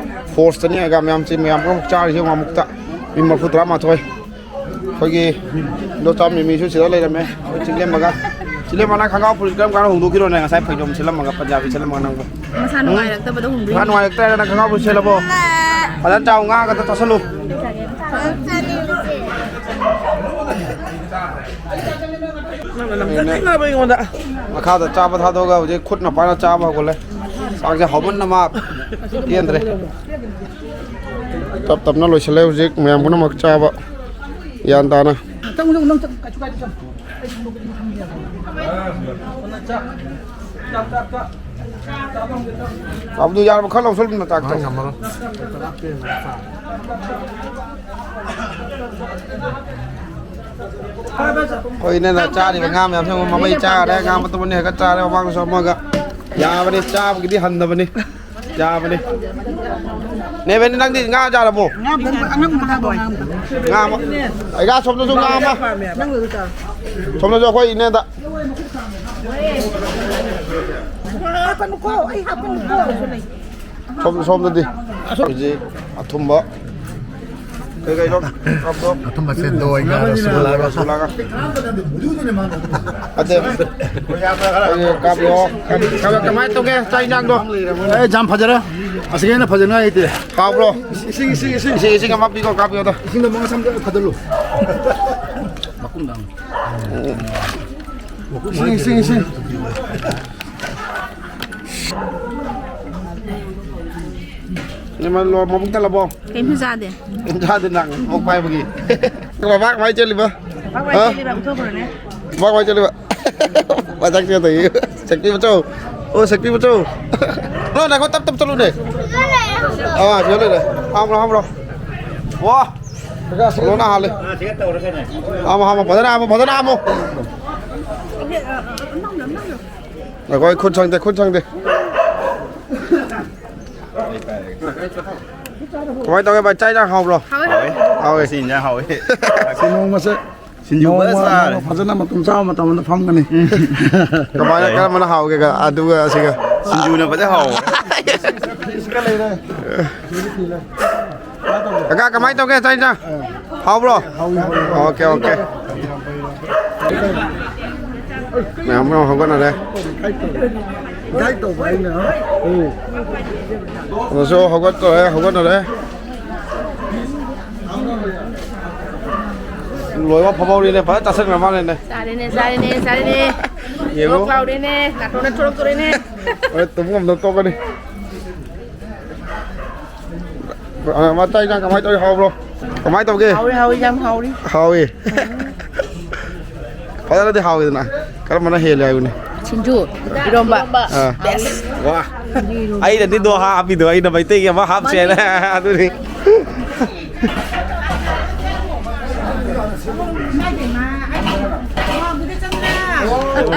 ꯐꯣꯔꯁꯇꯅꯤ ꯑꯩꯒꯥ ꯃꯌꯥꯝ ꯆꯦ ꯃꯌꯥꯝ ꯄꯨꯝꯅꯃꯛ ꯆꯥꯔꯤꯁꯦ ꯑꯃꯨꯛꯇ꯫ ꯃꯤ ꯃꯔꯐꯨ ꯇꯔꯥꯃꯥꯊꯣꯏ꯫ ꯑꯩꯈꯣꯏꯒꯤ ꯏꯟꯗꯣꯆꯥ ꯃꯤꯃꯤꯁꯨ ꯁꯤꯗ ꯂꯩꯔꯝꯃꯦ꯫ ꯑꯩꯈꯣꯏ ꯆꯤꯡꯂꯦꯝꯕꯒ꯫ ꯆꯤꯡꯂꯦꯝꯕ, ꯅꯪ ꯈꯪꯒꯥꯎ ꯐꯨꯔꯤꯠ ꯀꯔꯝ ꯀꯥꯟꯗ ꯍꯣꯡꯗꯣꯛꯈꯤꯔꯣ? ꯅꯪ ꯉꯁꯥꯏ ꯐꯩꯖꯣꯝ ꯁꯦꯠꯂꯝꯃꯒ, ꯄꯟꯖꯥꯕꯤ ꯁꯦꯠꯂꯝꯃꯒ ꯅꯪꯕꯣ? ꯃꯁꯥ ꯅꯨꯡꯉꯥꯏꯔꯛꯇꯕꯗꯣ ꯍꯣꯡꯗꯣꯛꯏꯅꯦ꯫ ꯃꯁꯥ ꯅꯨꯡꯉꯥꯏꯔꯛꯇ꯭ꯔꯦ ꯍꯥꯏꯔ ꯅꯪ ꯈꯪꯒꯥꯎ ꯐꯨꯔꯤꯠ ꯁꯦꯠꯂꯕꯣ? ꯐꯖꯅ ꯆꯥꯎ, ꯉꯥꯒꯗꯣ ꯆꯥꯁꯜꯂꯨ꯫ ꯅꯪꯅ ꯅꯝꯊꯛ ꯊꯛꯅꯕ ꯑꯩꯉꯣꯟꯗ꯫ ꯃꯈꯥꯗ ꯆꯥꯕ ꯊꯥꯗꯣꯛꯑꯒ ꯍꯧꯖꯤꯛ ꯈꯨꯠꯅ ꯄꯥꯏꯅ ꯆꯥꯕ ꯍꯧꯒꯠꯂꯦ꯫ ꯆꯥꯛꯁꯦ ꯍꯥꯎꯃꯟꯅ ꯃꯥ ꯄꯦꯟꯗ꯭ꯔꯦ꯫ ꯇꯞ ꯇꯞꯅ ꯂꯣꯏꯁꯤꯜꯂꯦ ꯍꯧꯖꯤꯛ ꯃꯌꯥꯝ ꯄꯨꯝꯅꯃꯛ ꯆꯥꯕ ꯒ꯭ꯌꯥꯟ ꯇꯥꯅ꯫ ꯆꯪꯉꯨ, ꯆꯪꯉꯨ, ꯅꯪ ꯆꯪ-, ꯀꯩꯁꯨ ꯀꯥꯏꯗꯦ, ꯆꯪꯉꯨ꯫ ꯑꯩ ꯁꯣꯝꯗ ꯊꯝꯒꯦ꯫ ꯆꯥꯛ, ꯆꯥꯛ, ꯆꯥꯛ꯫ ꯑꯕꯗꯨ, ꯌꯥꯔꯕ? ꯈꯔ ꯂꯧꯁꯜꯂꯨ ꯅꯇꯥꯛꯇꯣ꯫ ꯉꯝꯃꯔꯣꯏ꯫ ꯑꯩꯈꯣꯏ ꯏꯅꯦꯅ ꯆꯥꯔꯤꯕ ꯉꯥ ꯃꯌꯥꯝꯁꯦ ꯑꯃꯨꯛ ꯃꯃꯩ ꯆꯥꯔꯦ, ꯉꯥ ꯃꯇꯨꯝ ꯑꯅꯤ ꯈꯛꯇ ꯆꯥꯔꯦ, ꯃꯃꯥꯡꯗꯁꯨ ꯑꯃꯒ꯫ ꯌꯥꯕꯅꯤ, ꯆꯥꯕꯒꯤꯗꯤ ꯍꯟꯗꯕꯅꯤ꯫ ꯌꯥꯕꯅꯤ꯫ ꯅꯦꯕꯦꯅꯤ, ꯅꯪꯗꯤ ꯉꯥ ꯆꯥꯔꯕꯣ? ꯉꯥ ꯑꯃ-, ꯑꯩ ꯉꯥ ꯁꯣꯝꯗꯁꯨ ꯉꯥ ꯑꯃ꯫ ꯁꯣꯝꯗꯁꯨ ꯑꯩꯈꯣꯏ ꯏꯅꯦꯗ꯫ ꯍꯥꯞꯀꯅꯨꯀꯣ, ꯑꯩ ꯍꯥꯞꯀꯅꯨꯀꯣ꯫ ꯁꯣꯝ-, ꯁꯣꯝꯗꯗꯤ ꯍꯧꯖꯤꯛ ꯑꯊꯨꯝꯕ ꯀꯩ ꯀꯩꯅꯣ ꯀꯞꯇꯣ? ꯑꯊꯨꯝꯕꯁꯦ ꯗꯣꯏꯒ ꯔꯁꯒꯨꯜꯂꯥꯒ꯫ ꯔꯁꯒꯨꯜꯂꯥꯒ꯫ ꯑꯗꯦ, ꯑꯩ ꯀꯥꯞꯄꯤꯌꯣ꯫ ꯀꯃꯥꯏꯅ ꯇꯧꯒꯦ ꯆꯥꯛ ꯏꯟꯖꯥꯡꯗꯣ? ꯑꯦ, ꯌꯥꯝ ꯐꯖꯔꯦ꯫ ꯑꯁꯤꯒꯤ ꯍꯦꯟꯅ ꯐꯖꯅ ꯍꯩꯇꯦ꯫ ꯍꯥꯎꯕ꯭ꯔꯣ? ꯏꯁꯤꯡ, ꯏꯁꯤꯡ, ꯏꯁꯤꯡ꯫ ꯏꯁꯤꯡ, ꯏꯁꯤꯡ ꯑꯃ ꯄꯤꯈꯣ, ꯀꯥꯞꯄꯤꯌꯣꯗ꯫ ꯏꯁꯤꯡꯗꯣ ꯃꯉꯥ ꯆꯥꯝꯗ ꯊꯥꯗꯜꯂꯨ꯫ ꯏꯁꯤꯡ, ꯏꯁꯤꯡ, ꯏꯁꯤꯡ꯫ ꯅꯤꯃꯜꯂꯣ, ꯃꯕꯨꯛ ꯊꯜꯂꯕꯣ? ꯀꯩꯝꯁꯨ ꯆꯥꯗꯦ꯫ ꯀꯩꯝ ꯆꯥꯗꯦ ꯅꯪ, ꯃꯕꯨꯛ ꯄꯥꯏꯕꯒꯤ꯫ ꯕꯕꯥ ꯀꯃꯥꯏ ꯆꯦꯜꯂꯤꯕ? ꯕꯕꯥ ꯀꯃꯥꯏ ꯍꯥ? ꯆꯦꯜꯂꯤꯕ? ꯄꯨꯊꯣꯛꯈ꯭ꯔꯣꯅꯦ꯫ ꯕꯕꯥ ꯀꯃꯥꯏ ꯆꯦꯜꯂꯤꯕ? ꯃꯊꯛ ꯆꯦꯜ ꯇꯧꯏ꯫ ꯁꯛꯇꯤ ꯃꯆꯧ꯫ ꯑꯣ, ꯁꯛꯇꯤ ꯃꯆꯧ꯫ ꯂꯣ, ꯅꯪ ꯇꯞ ꯇꯞ ꯆꯠꯂꯨꯅꯦ꯫ ꯑꯥ, ꯁꯤꯗ ꯂꯩꯔꯦ꯫ ꯍꯥꯝꯕ꯭ꯔꯣ, ꯍꯥꯝꯕ꯭ꯔꯣ꯫ ꯋꯥ꯫ ꯀꯣꯔꯣꯅꯥ ꯍꯥꯜꯂꯦ꯫ ꯍꯥꯝꯃꯣ, ꯍꯥꯝꯃꯣ, ꯐꯖꯅ ꯍꯥꯝꯃꯣ, ꯐꯖꯅ ꯍꯥꯝꯃꯣ꯫ ꯉꯥꯏꯈꯣ, ꯑꯩ ꯈꯨꯠ ꯁꯪꯗꯦ, ꯈꯨꯠ ꯁꯪꯗꯦ꯫ ꯀꯃꯥꯏꯅ ꯇꯧꯒꯦ ꯚꯥꯏ, ꯆꯥꯛ ꯏꯟꯖꯥꯡ ꯍꯥꯎꯕ꯭ꯔꯣ? ꯍꯥꯎꯋꯦ, ꯍꯥꯎꯋꯦ꯫ ꯍꯥꯎꯋꯦ꯫ ꯉꯁꯤ ꯏꯟꯖꯥꯡ ꯍꯥꯎꯋꯦ꯫ ꯁꯤ ꯅꯣꯡꯃꯁꯦ ꯁꯤꯡꯖꯨ ꯐꯖꯅ ꯅꯣꯡꯃ, ꯆꯥꯔꯦ꯫ ꯅꯣꯡꯃ ꯐꯖꯅ ꯃꯇꯨꯝ ꯆꯥꯕ ꯃꯇꯝ ꯑꯃꯗ ꯐꯝꯒꯅꯤ꯫ ꯀꯃꯥꯏꯅ, ꯀꯔꯝꯕꯅ ꯍꯥꯎꯒꯦ ꯑꯗꯨꯒ ꯑꯁꯤꯒ? ꯁꯤꯡꯖꯨꯅ ꯐꯖꯅ ꯍꯥꯎꯋꯦ꯫ ꯀꯀꯥ, ꯀꯃꯥꯏꯅ ꯇꯧꯒꯦ ꯆꯥꯛ ꯏꯟꯖꯥꯡ? ꯍꯥꯎꯕ꯭ꯔꯣ? ꯍꯥꯎꯋꯤ, ꯍꯥꯎꯋꯤ꯫ Okay, okay. ꯃꯌꯥꯝ ꯑꯃ ꯍꯧꯒꯠꯅꯔꯦ꯫ ꯒꯥꯏꯗ ꯇꯧꯕ ꯑꯩꯅ꯫ ꯎꯝ꯫ ꯑꯗꯨꯁꯨ ꯍꯧꯒꯠꯇꯣꯔꯦ, ꯍꯧꯒꯠꯅꯔꯦ꯫ ꯂꯣꯏꯕ ꯐꯝꯍꯧꯔꯤꯅꯦ, ꯐꯖꯅ ꯆꯥꯁꯟꯈ꯭ꯔ ꯃꯥꯜꯂꯦꯅꯦ꯫ ꯆꯥꯔꯦꯅꯦ, ꯆꯥꯔꯦꯅꯦ, ꯆꯥꯔꯦꯅꯦ꯫ ꯌꯦꯡꯉꯨ꯫ ꯂꯣꯛ ꯂꯥꯎꯔꯦꯅꯦ, ꯅꯥꯇꯣꯟꯗ ꯊꯣꯛꯂꯛꯇꯣꯔꯦꯅꯦ꯫ ꯍꯣꯔꯦꯟ ꯇꯨꯝ ꯉꯝꯗꯕ ꯇꯣꯛꯀꯅꯤ꯫ ꯑ, ꯃꯇꯥꯏ ꯏꯟꯖꯥꯡ ꯀꯃꯥꯏꯅ ꯇꯧꯔꯤ? ꯍꯥꯎꯕ꯭ꯔꯣ? ꯀꯃꯥꯏꯅ ꯇꯧꯒꯦ? ꯍꯥꯎꯔꯤ, ꯍꯥꯎꯔꯤ, ꯌꯥꯝ ꯍꯥꯎꯔꯤ꯫ ꯍꯥꯎꯋꯤ꯫ ꯐꯖꯅꯗꯤ ꯍꯥꯎꯋꯤꯗꯅ꯫ ꯀꯔꯝꯕꯅ ꯍꯦꯜꯂꯤ ꯍꯥꯏꯕꯅꯤ? ꯁꯤꯡꯖꯨ, ꯏꯔꯣꯝꯕ꯫ ꯑꯥ꯫ ꯕꯦꯁ꯫ ꯋꯥ꯫ ꯑꯩꯅꯗꯤ ꯗꯣꯍꯥ ꯍꯥꯞꯄꯤꯗꯣ, ꯑꯩꯅ ꯃꯩꯇꯩꯒꯤ ꯑꯃ ꯍꯥꯞꯁꯦꯅ꯫ ꯑꯗꯨꯅꯤ꯫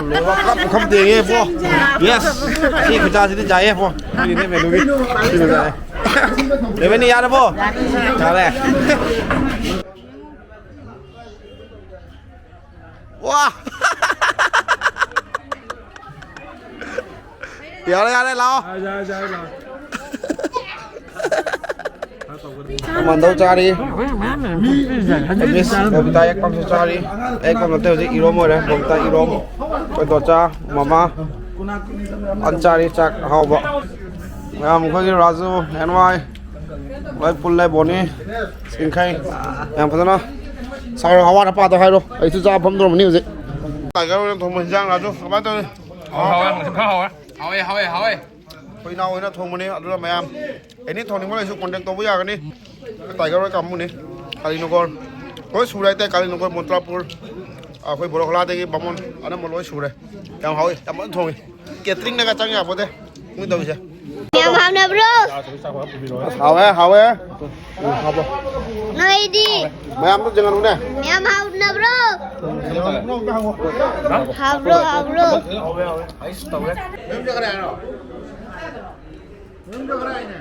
ꯂꯣꯏꯕ ꯄꯨꯔꯥ ꯄꯨꯈꯝ ꯇꯦꯡꯉꯦ ꯄꯣ꯫ ꯌꯦꯁ꯫ ꯁꯤ ꯈꯨꯆꯥꯁꯤꯗꯤ ꯌꯥꯏꯌꯦ ꯄꯣ꯫ ꯁꯤꯅꯦ ꯃꯦꯅꯨꯒꯤ꯫ ꯁꯤ ꯈꯨꯆꯥꯁꯦ꯫ ꯔꯦꯕꯦꯅꯤ ꯌꯥꯔꯕꯣ? ꯌꯥꯔꯦ꯫ ꯋꯥ! ꯌꯥꯔꯦ, ꯌꯥꯔꯦ, ꯂꯥꯛꯑꯣ꯫ ꯌꯥꯔꯦ, ꯌꯥꯔꯦ, ꯌꯥꯔꯦ, ꯂꯥꯛꯑꯣ꯫ ꯃꯟꯗꯧ ꯆꯥꯔꯤ꯫ ꯃꯤꯁ ꯕꯕꯤꯇꯥ ꯑꯦꯛ ꯄꯝꯁꯨ ꯆꯥꯔꯤ꯫ ꯑꯦꯛ ꯄꯝ ꯅꯠꯇꯦ, ꯍꯧꯖꯤꯛ ꯏꯔꯣꯝ ꯑꯣꯏꯔꯦ꯫ ꯕꯕꯤꯇꯥ ꯏꯔꯣꯝ꯫ ꯑꯩꯈꯣꯏ ꯗꯣꯆꯥ, ꯃꯃꯥ꯫ ꯑꯟ ꯆꯥꯔꯤ, ꯆꯥꯛ ꯑꯍꯥꯎꯕ꯫ ꯃꯌꯥꯝ ꯑꯩꯈꯣꯏꯒꯤ ꯔꯥꯖꯨ, ꯑꯦꯟ ꯋꯥꯏ꯫ ꯂꯣꯏ ꯄꯨꯜꯂꯦ, ꯕꯣꯅꯤ, ꯆꯤꯡꯈꯩ꯫ ꯌꯥꯝ ꯐꯖꯅ ꯁꯥꯔꯣ, ꯑꯋꯥꯠ ꯑꯄꯥꯗꯣ ꯍꯥꯏꯔꯣ꯫ ꯑꯩꯁꯨ ꯆꯥ ꯐꯝꯗꯧꯔꯕꯅꯤ ꯍꯧꯖꯤꯛ꯫ ꯇꯥꯏꯒꯔ ꯍꯣꯏꯅ ꯊꯣꯡꯕ ꯍꯤꯟꯖꯥꯡ ꯂꯥꯁꯨ ꯀꯃꯥꯏꯅ ꯇꯧꯔꯤ? ꯍꯥꯎꯋꯦ, ꯍꯥꯎꯋꯦ, ꯍꯧꯖꯤꯛ ꯈꯔ ꯍꯥꯎꯋꯦ꯫ ꯍꯥꯎꯋꯦ, ꯍꯥꯎꯋꯦ, ꯍꯥꯎꯋꯦ꯫ ꯑꯩꯈꯣꯏ ꯏꯅꯥꯎ ꯍꯣꯏꯅ ꯊꯣꯡꯕꯅꯤ, ꯑꯗꯨꯅ ꯃꯌꯥꯝ ꯑꯦꯅꯤ ꯊꯣꯡꯅꯤꯡꯕ ꯂꯩꯁꯨ ꯀꯣꯟꯇꯦꯛ ꯇꯧꯕ ꯌꯥꯒꯅꯤ꯫ ꯇꯥꯏꯒꯔ ꯍꯣꯏ ꯀꯥꯡꯕꯨꯅꯤ, ꯀꯥꯂꯤꯅꯒꯣꯔ꯫ ꯂꯣꯏ ꯁꯨꯔꯦ ꯍꯥꯏꯇꯥꯔꯦ, ꯀꯥꯂꯤꯅꯒꯣꯔ, ꯃꯣꯟꯇ꯭ꯔꯥꯄꯨꯔ, ꯑꯩꯈꯣꯏ ꯕꯣꯔꯣꯈꯂꯥꯗꯒꯤ ꯕꯥꯃꯣꯟ, ꯑꯅꯝꯕ ꯂꯣꯏ ꯁꯨꯔꯦ꯫ ꯌꯥꯝ ꯍꯥꯎꯋꯤ, ꯌꯥꯝ ꯐꯖꯅ ꯊꯣꯡꯉꯤ꯫ ꯀꯦꯇꯔꯤꯡꯅꯒ ꯆꯪ ꯌꯥꯄꯣꯠꯇꯦ꯫ ꯃꯣꯏ ꯇꯧꯔꯤꯁꯦ꯫ ꯌꯥꯝ ꯍꯥꯎꯅꯕ꯭ꯔꯣ? ꯑꯁ, ꯍꯥꯎꯋꯦ, ꯍꯥꯎꯋꯦ꯫ ꯎꯝ, ꯍꯥꯎꯕ꯭ꯔꯣ? ꯅꯣꯏꯗꯤ? ꯃꯌꯥꯝꯗꯣ ꯌꯦꯡꯍꯜꯂꯨꯅꯦ꯫ ꯌꯥꯝ ꯍꯥꯎꯅꯕ꯭ꯔꯣ? ꯍꯥꯎꯕ꯭ꯔꯣ, ꯍꯥꯎꯕ꯭ꯔꯣ? ꯃꯌꯨꯝ ꯆꯠꯈ꯭ꯔꯦ ꯍꯥꯏꯔꯣ? ꯃꯌꯨꯝ ꯆꯠꯈ꯭ꯔꯦ ꯍꯥꯏꯅꯦ?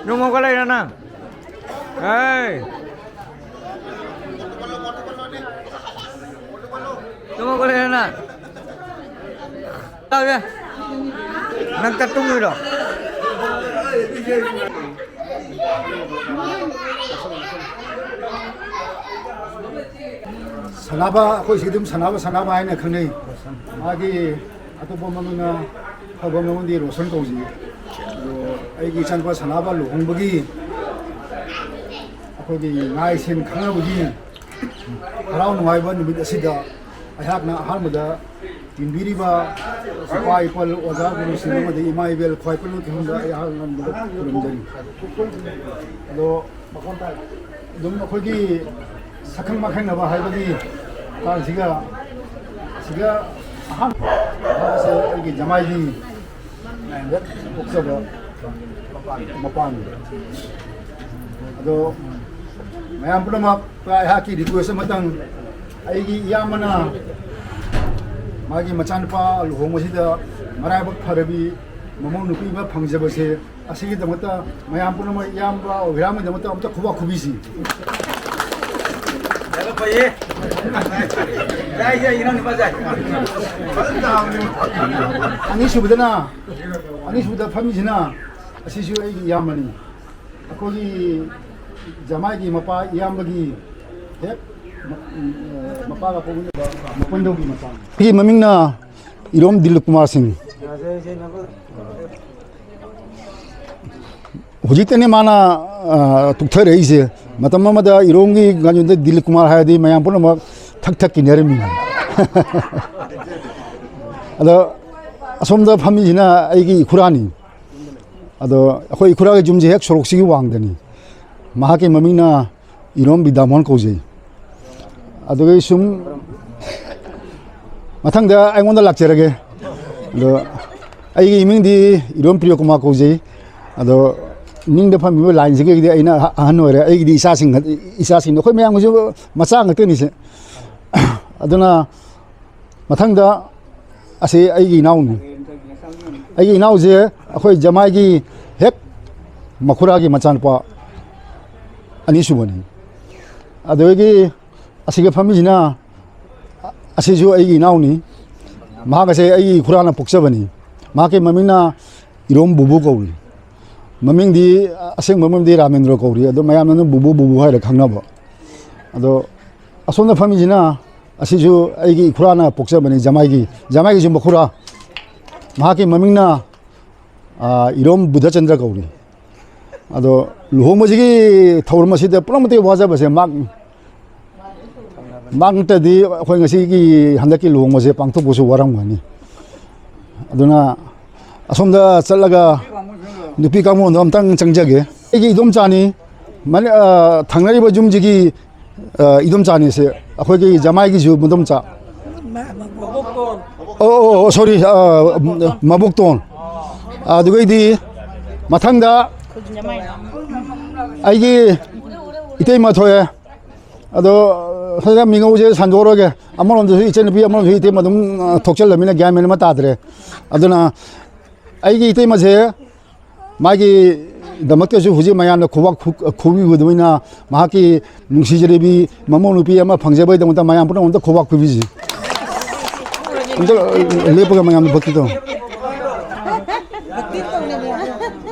ꯌꯨꯝ ꯍꯧꯒꯠꯂꯛꯏꯔꯣ ꯅꯪ? ꯑꯦ꯫ ꯇꯨꯝꯃꯒ ꯂꯩꯔꯣ ꯅꯪ꯫ ꯇꯥꯕ꯭ꯔꯥ? ꯅꯪ ꯇ ꯇꯨꯝꯃꯤꯔꯣ? ꯁꯥꯟꯅꯕ, ꯑꯩꯈꯣꯏ ꯁꯤꯗꯤ ꯑꯗꯨꯝ ꯁꯥꯟꯅꯕ, ꯁꯥꯟꯅꯕ ꯍꯥꯏꯅ ꯈꯪꯅꯩ꯫ ꯃꯥꯒꯤ ꯑꯇꯣꯞꯄ ꯃꯃꯤꯡꯅ, ꯑꯐꯕ ꯃꯃꯤꯡꯗꯤ ꯔꯣꯁꯟ ꯀꯧꯖꯩ꯫ ꯑꯗꯣ ꯑꯩꯒꯤ ꯏꯆꯥꯅꯨꯄꯥ ꯁꯥꯟꯅꯕ ꯂꯨꯍꯣꯡꯕꯒꯤ ꯑꯩꯈꯣꯏꯒꯤ ꯉꯥꯏ ꯁꯦꯟ ꯈꯪꯅꯕꯒꯤ ꯍꯔꯥꯎ ꯅꯨꯡꯉꯥꯏꯕ ꯅꯨꯃꯤꯠ ꯑꯁꯤꯗ ꯑꯩꯍꯥꯛꯅ ꯑꯍꯥꯟꯕꯗ ꯇꯤꯟꯕꯤꯔꯤꯕ ꯏꯄꯥ ꯏꯄꯜ, ꯑꯣꯖꯥ ꯒꯨꯔꯨꯁꯤꯡ ꯑꯃꯗꯤ ꯏꯃꯥ ꯏꯕꯦꯜ ꯈ꯭ꯋꯥꯏ ꯄꯨꯝꯅꯃꯛꯀꯤ ꯃꯐꯝꯗ ꯑꯩꯍꯥꯛ ꯅꯝꯗꯅ ꯈꯨꯔꯨꯝꯖꯔꯤ꯫ ꯑꯗꯣ ꯑꯗꯨꯝ ꯑꯩꯈꯣꯏꯒꯤ ꯁꯛꯈꯪ ꯃꯥꯏꯈꯪꯅꯕ ꯍꯥꯏꯕꯒꯤ ꯃꯇꯥꯡꯁꯤꯒ, ꯁꯤꯒ ꯑꯍꯥꯟꯕ ꯑꯩꯒꯤ ꯖꯃꯥꯏꯒꯤ ꯍꯦꯛ ꯄꯣꯛꯆꯕ ꯃꯄꯥꯟ꯫ ꯑꯗꯣ ꯃꯌꯥꯝ ꯄꯨꯝꯅꯃꯛꯇ ꯑꯩꯍꯥꯛꯀꯤ request ꯑꯃꯇꯪ, ꯑꯩꯒꯤ ꯏꯌꯥꯝꯕꯅ ꯃꯥꯒꯤ ꯃꯆꯥꯅꯨꯄꯥ ꯂꯨꯍꯣꯡꯕꯁꯤꯗ ꯃꯔꯥꯏꯕꯛ ꯐꯔꯕꯤ ꯃꯃꯧ ꯅꯨꯄꯤ ꯑꯃ ꯐꯪꯖꯕꯁꯦ, ꯑꯁꯤꯒꯤꯗꯃꯛꯇ ꯃꯌꯥꯝ ꯄꯨꯝꯅꯃꯛ ꯏꯌꯥꯝꯕ ꯑꯣꯏꯔꯥꯝꯒꯤꯗꯃꯛꯇ ꯑꯝꯇ ꯈꯨꯕꯥꯛ ꯈꯨꯕꯤꯁꯤ꯫ ꯌꯥꯝꯅ ꯐꯩꯌꯦ꯫ ꯌꯥꯏ, ꯌꯥꯏ, ꯏꯅꯥꯎ ꯅꯨꯄꯥ ꯌꯥꯏ꯫ ꯑꯅꯤꯁꯨꯕꯗꯅ, ꯑꯅꯤꯁꯨꯕꯗ ꯐꯝꯃꯤꯁꯤꯅ ꯑꯁꯤꯁꯨ ꯑꯩꯒꯤ ꯏꯌꯥꯝꯕꯅꯤ꯫ ꯑꯩꯈꯣꯏꯒꯤ ꯖꯃꯥꯏꯒꯤ ꯃꯄꯥ ꯏꯌꯥꯝꯕꯒꯤ ꯍꯦꯛ ꯃ-, ꯃꯄꯥꯒ ꯄꯣꯛꯃꯤꯟꯅꯕ ꯃꯄꯨꯟꯗꯧꯒꯤ ꯃꯆꯥꯅꯤ꯫ ꯑꯩꯒꯤ ꯃꯃꯤꯡꯅ ꯏꯔꯣꯝ ꯗꯤꯂꯤꯞ ꯀꯨꯃꯥꯔ ꯁꯤꯡ꯫ ꯍꯧꯖꯤꯛꯇꯅꯦ ꯃꯥꯅ, ꯑ, ꯇꯨꯛꯊꯔꯛꯏꯁꯦ꯫ ꯃꯇꯝ ꯑꯃꯗ ꯏꯔꯣꯝꯒꯤ ꯀꯩꯅꯣꯗ ꯗꯤꯂꯤꯞ ꯀꯨꯃꯥꯔ ꯍꯥꯏꯔꯗꯤ ꯃꯌꯥꯝ ꯄꯨꯝꯅꯃꯛ ꯊꯛ ꯊꯛ ꯀꯤꯅꯔꯝꯃꯤ꯫ ꯑꯗꯣ ꯑꯁꯣꯝꯗ ꯐꯝꯃꯤꯁꯤꯅ ꯑꯩꯒꯤ ꯏꯈꯨꯔꯥꯅꯤ꯫ ꯑꯗꯣ ꯑꯩꯈꯣꯏ ꯏꯈꯨꯔꯥꯒꯤ ꯌꯨꯝꯁꯦ ꯍꯦꯛ ꯁꯣꯔꯣꯛꯁꯤꯒꯤ ꯋꯥꯡꯗꯅꯤ꯫ ꯃꯍꯥꯛꯀꯤ ꯃꯃꯤꯡꯅ ꯏꯔꯣꯝ ꯕꯤꯗ꯭ꯌꯥꯃꯣꯍꯟ ꯀꯧꯖꯩ꯫ ꯑꯗꯨꯒꯤ ꯁꯨꯝ ꯃꯊꯪꯗ ꯑꯩꯉꯣꯟꯗ ꯂꯥꯛꯆꯔꯒꯦ꯫ ꯑꯗꯣ ꯑꯩꯒꯤ ꯏꯃꯤꯡꯗꯤ ꯏꯔꯣꯝ ꯄ꯭ꯔꯤꯌꯣ ꯀꯨꯃꯥꯔ ꯀꯧꯖꯩ꯫ ꯑꯗꯣ ꯅꯤꯡꯗ ꯐꯝꯃꯤꯕ ꯂꯥꯏꯟꯁꯤꯒꯤꯗꯤ ꯑꯩꯅ ꯑꯍ-, ꯑꯍꯟ ꯑꯣꯏꯔꯦ꯫ ꯑꯩꯒꯤꯗꯤ ꯏꯆꯥꯁꯤꯡ, ꯏꯆꯥꯁꯤꯡꯗꯣ ꯑꯩꯈꯣꯏ ꯃꯌꯥꯝꯒꯤꯁꯨ ꯃꯆꯥ ꯉꯥꯛꯇꯅꯤꯁꯦ꯫ ꯑꯗꯨꯅ ꯃꯊꯪꯗ ꯑꯁꯤ ꯑꯩꯒꯤ ꯏꯅꯥꯎꯅꯤ꯫ ꯑꯩꯒꯤ ꯏꯅꯥꯎꯁꯦ ꯑꯩꯈꯣꯏ ꯖꯃꯥꯏꯒꯤ ꯍꯦꯛ ꯃꯈꯨꯔꯥꯒꯤ ꯃꯆꯥꯅꯨꯄꯥ꯫ ꯑꯅꯤꯁꯨꯕꯅꯤ꯫ ꯑꯗꯨꯗꯒꯤ ꯑꯁꯤꯒ ꯐꯝꯃꯤꯁꯤꯅ, ꯑꯁꯤꯁꯨ ꯑꯩꯒꯤ ꯏꯅꯥꯎꯅꯤ꯫ ꯃꯍꯥꯛ ꯑꯁꯦ ꯑꯩꯒꯤ ꯏꯈꯨꯔꯥꯅ ꯄꯣꯛꯆꯕꯅꯤ꯫ ꯃꯍꯥꯛꯀꯤ ꯃꯃꯤꯡꯅ ꯏꯔꯣꯝ ꯕꯨꯕꯨ ꯀꯧꯏ꯫ ꯃꯃꯤꯡꯗꯤ, ꯑꯁꯦꯡꯕ ꯃꯃꯤꯡꯗꯤ ꯔꯥꯃꯦꯟꯗ꯭ꯔ ꯀꯧꯔꯤ, ꯑꯗꯣ ꯃꯌꯥꯝꯅ ꯑꯗꯨꯝ ꯕꯨꯕꯨ, ꯕꯨꯕꯨ ꯍꯥꯏꯔ ꯈꯪꯅꯕ꯫ ꯑꯗꯣ ꯑꯁꯣꯝꯗ ꯐꯝꯃꯤꯁꯤꯅ, ꯑꯁꯤꯁꯨ ꯑꯩꯒꯤ ꯏꯈꯨꯔꯥꯅ ꯄꯣꯛꯆꯕꯅꯤ, ꯖꯃꯥꯏꯒꯤ, ꯖꯃꯥꯏꯒꯤꯁꯨ ꯃꯈꯨꯔꯥ꯫ ꯃꯍꯥꯛꯀꯤ ꯃꯃꯤꯡꯅ, ꯑ, ꯏꯔꯣꯝ ꯕꯨꯙꯆꯟꯗ꯭ꯔ ꯀꯧꯔꯤ꯫ ꯑꯗꯣ ꯂꯨꯍꯣꯡꯕꯁꯤꯒꯤ ꯊꯧꯔꯝ ꯑꯁꯤꯗ ꯄꯨꯝꯅꯃꯛꯇꯒꯤ ꯋꯥꯖꯕꯁꯦ ꯃꯍꯥꯛ, ꯃꯍꯥꯛ ꯅꯠꯇ꯭ꯔꯗꯤ ꯑꯩꯈꯣꯏ ꯉꯁꯤꯒꯤ ꯍꯟꯗꯛꯀꯤ ꯂꯨꯍꯣꯡꯕꯁꯦ ꯄꯥꯡꯊꯣꯛꯄꯁꯨ ꯋꯥꯔꯝꯒꯅꯤ꯫ ꯑꯗꯨꯅ ꯑꯁꯣꯝꯗ ꯆꯠꯂꯒ ꯅꯨꯄꯤ ꯀꯥꯡꯕꯨꯗꯣ ꯑꯝꯇꯪ ꯆꯪꯖꯒꯦ꯫ ꯑꯩꯒꯤ ꯏꯗꯣꯝꯆꯥꯅꯤ, ꯃꯅꯤ-, ꯑ, ꯊꯪꯅꯔꯤꯕ ꯌꯨꯝꯁꯤꯒꯤ, ꯑ, ꯏꯗꯣꯝꯆꯥꯅꯤꯁꯦ, ꯑꯩꯈꯣꯏꯒꯤ ꯖꯃꯥꯏꯒꯤꯁꯨ ꯃꯗꯣꯝꯆꯥ꯫ ꯑꯣ, ꯑꯣ, ꯑꯣ, ꯁꯣꯔꯤ, ꯑ, ꯃꯕꯣꯛꯇꯣꯟ꯫ ꯑꯗꯨꯒꯩꯗꯤ ꯃꯊꯪꯗ ꯑꯩꯒꯤ ꯏꯇꯩꯃ ꯊꯣꯛꯑꯦ꯫ ꯑꯗꯣ ꯁꯤꯗ ꯃꯤꯉꯧꯁꯦ ꯁꯟꯗꯣꯛꯑꯔꯣꯏꯒꯦ꯫ ꯑꯃꯔꯣꯝꯗꯁꯨ ꯏꯆꯟꯅꯨꯄꯤ, ꯑꯃꯔꯣꯝꯗꯁꯨ ꯏꯇꯩꯃ ꯑꯗꯨꯝ, ꯑ, ꯊꯣꯛꯆꯜꯂꯃꯤꯅ ꯒ꯭ꯌꯥꯟ ꯃꯦꯟ ꯑꯃ ꯇꯥꯗ꯭ꯔꯦ꯫ ꯑꯗꯨꯅ ꯑꯩꯒꯤ ꯏꯇꯩꯃꯁꯦ ꯃꯥꯒꯤꯗꯃꯛꯇꯁꯨ ꯍꯧꯖꯤꯛ ꯃꯌꯥꯝꯅ ꯈꯨꯕꯥꯛ ꯈꯨ-, ꯈꯨꯕꯤꯕꯗꯨꯃꯥꯏꯅ ꯃꯍꯥꯛꯀꯤ ꯅꯨꯡꯁꯤꯖꯔꯤꯕꯤ ꯃꯃꯧ ꯅꯨꯄꯤ ꯑꯃ ꯐꯪꯖꯕꯒꯤꯗꯃꯛꯇ ꯃꯌꯥꯝ ꯄꯨꯝꯅꯃꯛꯇ ꯈꯨꯕꯥꯛ ꯈꯨꯕꯤꯁꯤ꯫ ꯑꯝꯇ ꯂꯦꯞꯄꯒ ꯃꯌꯥꯝꯅ ꯚꯛꯇꯤ ꯇꯧ꯫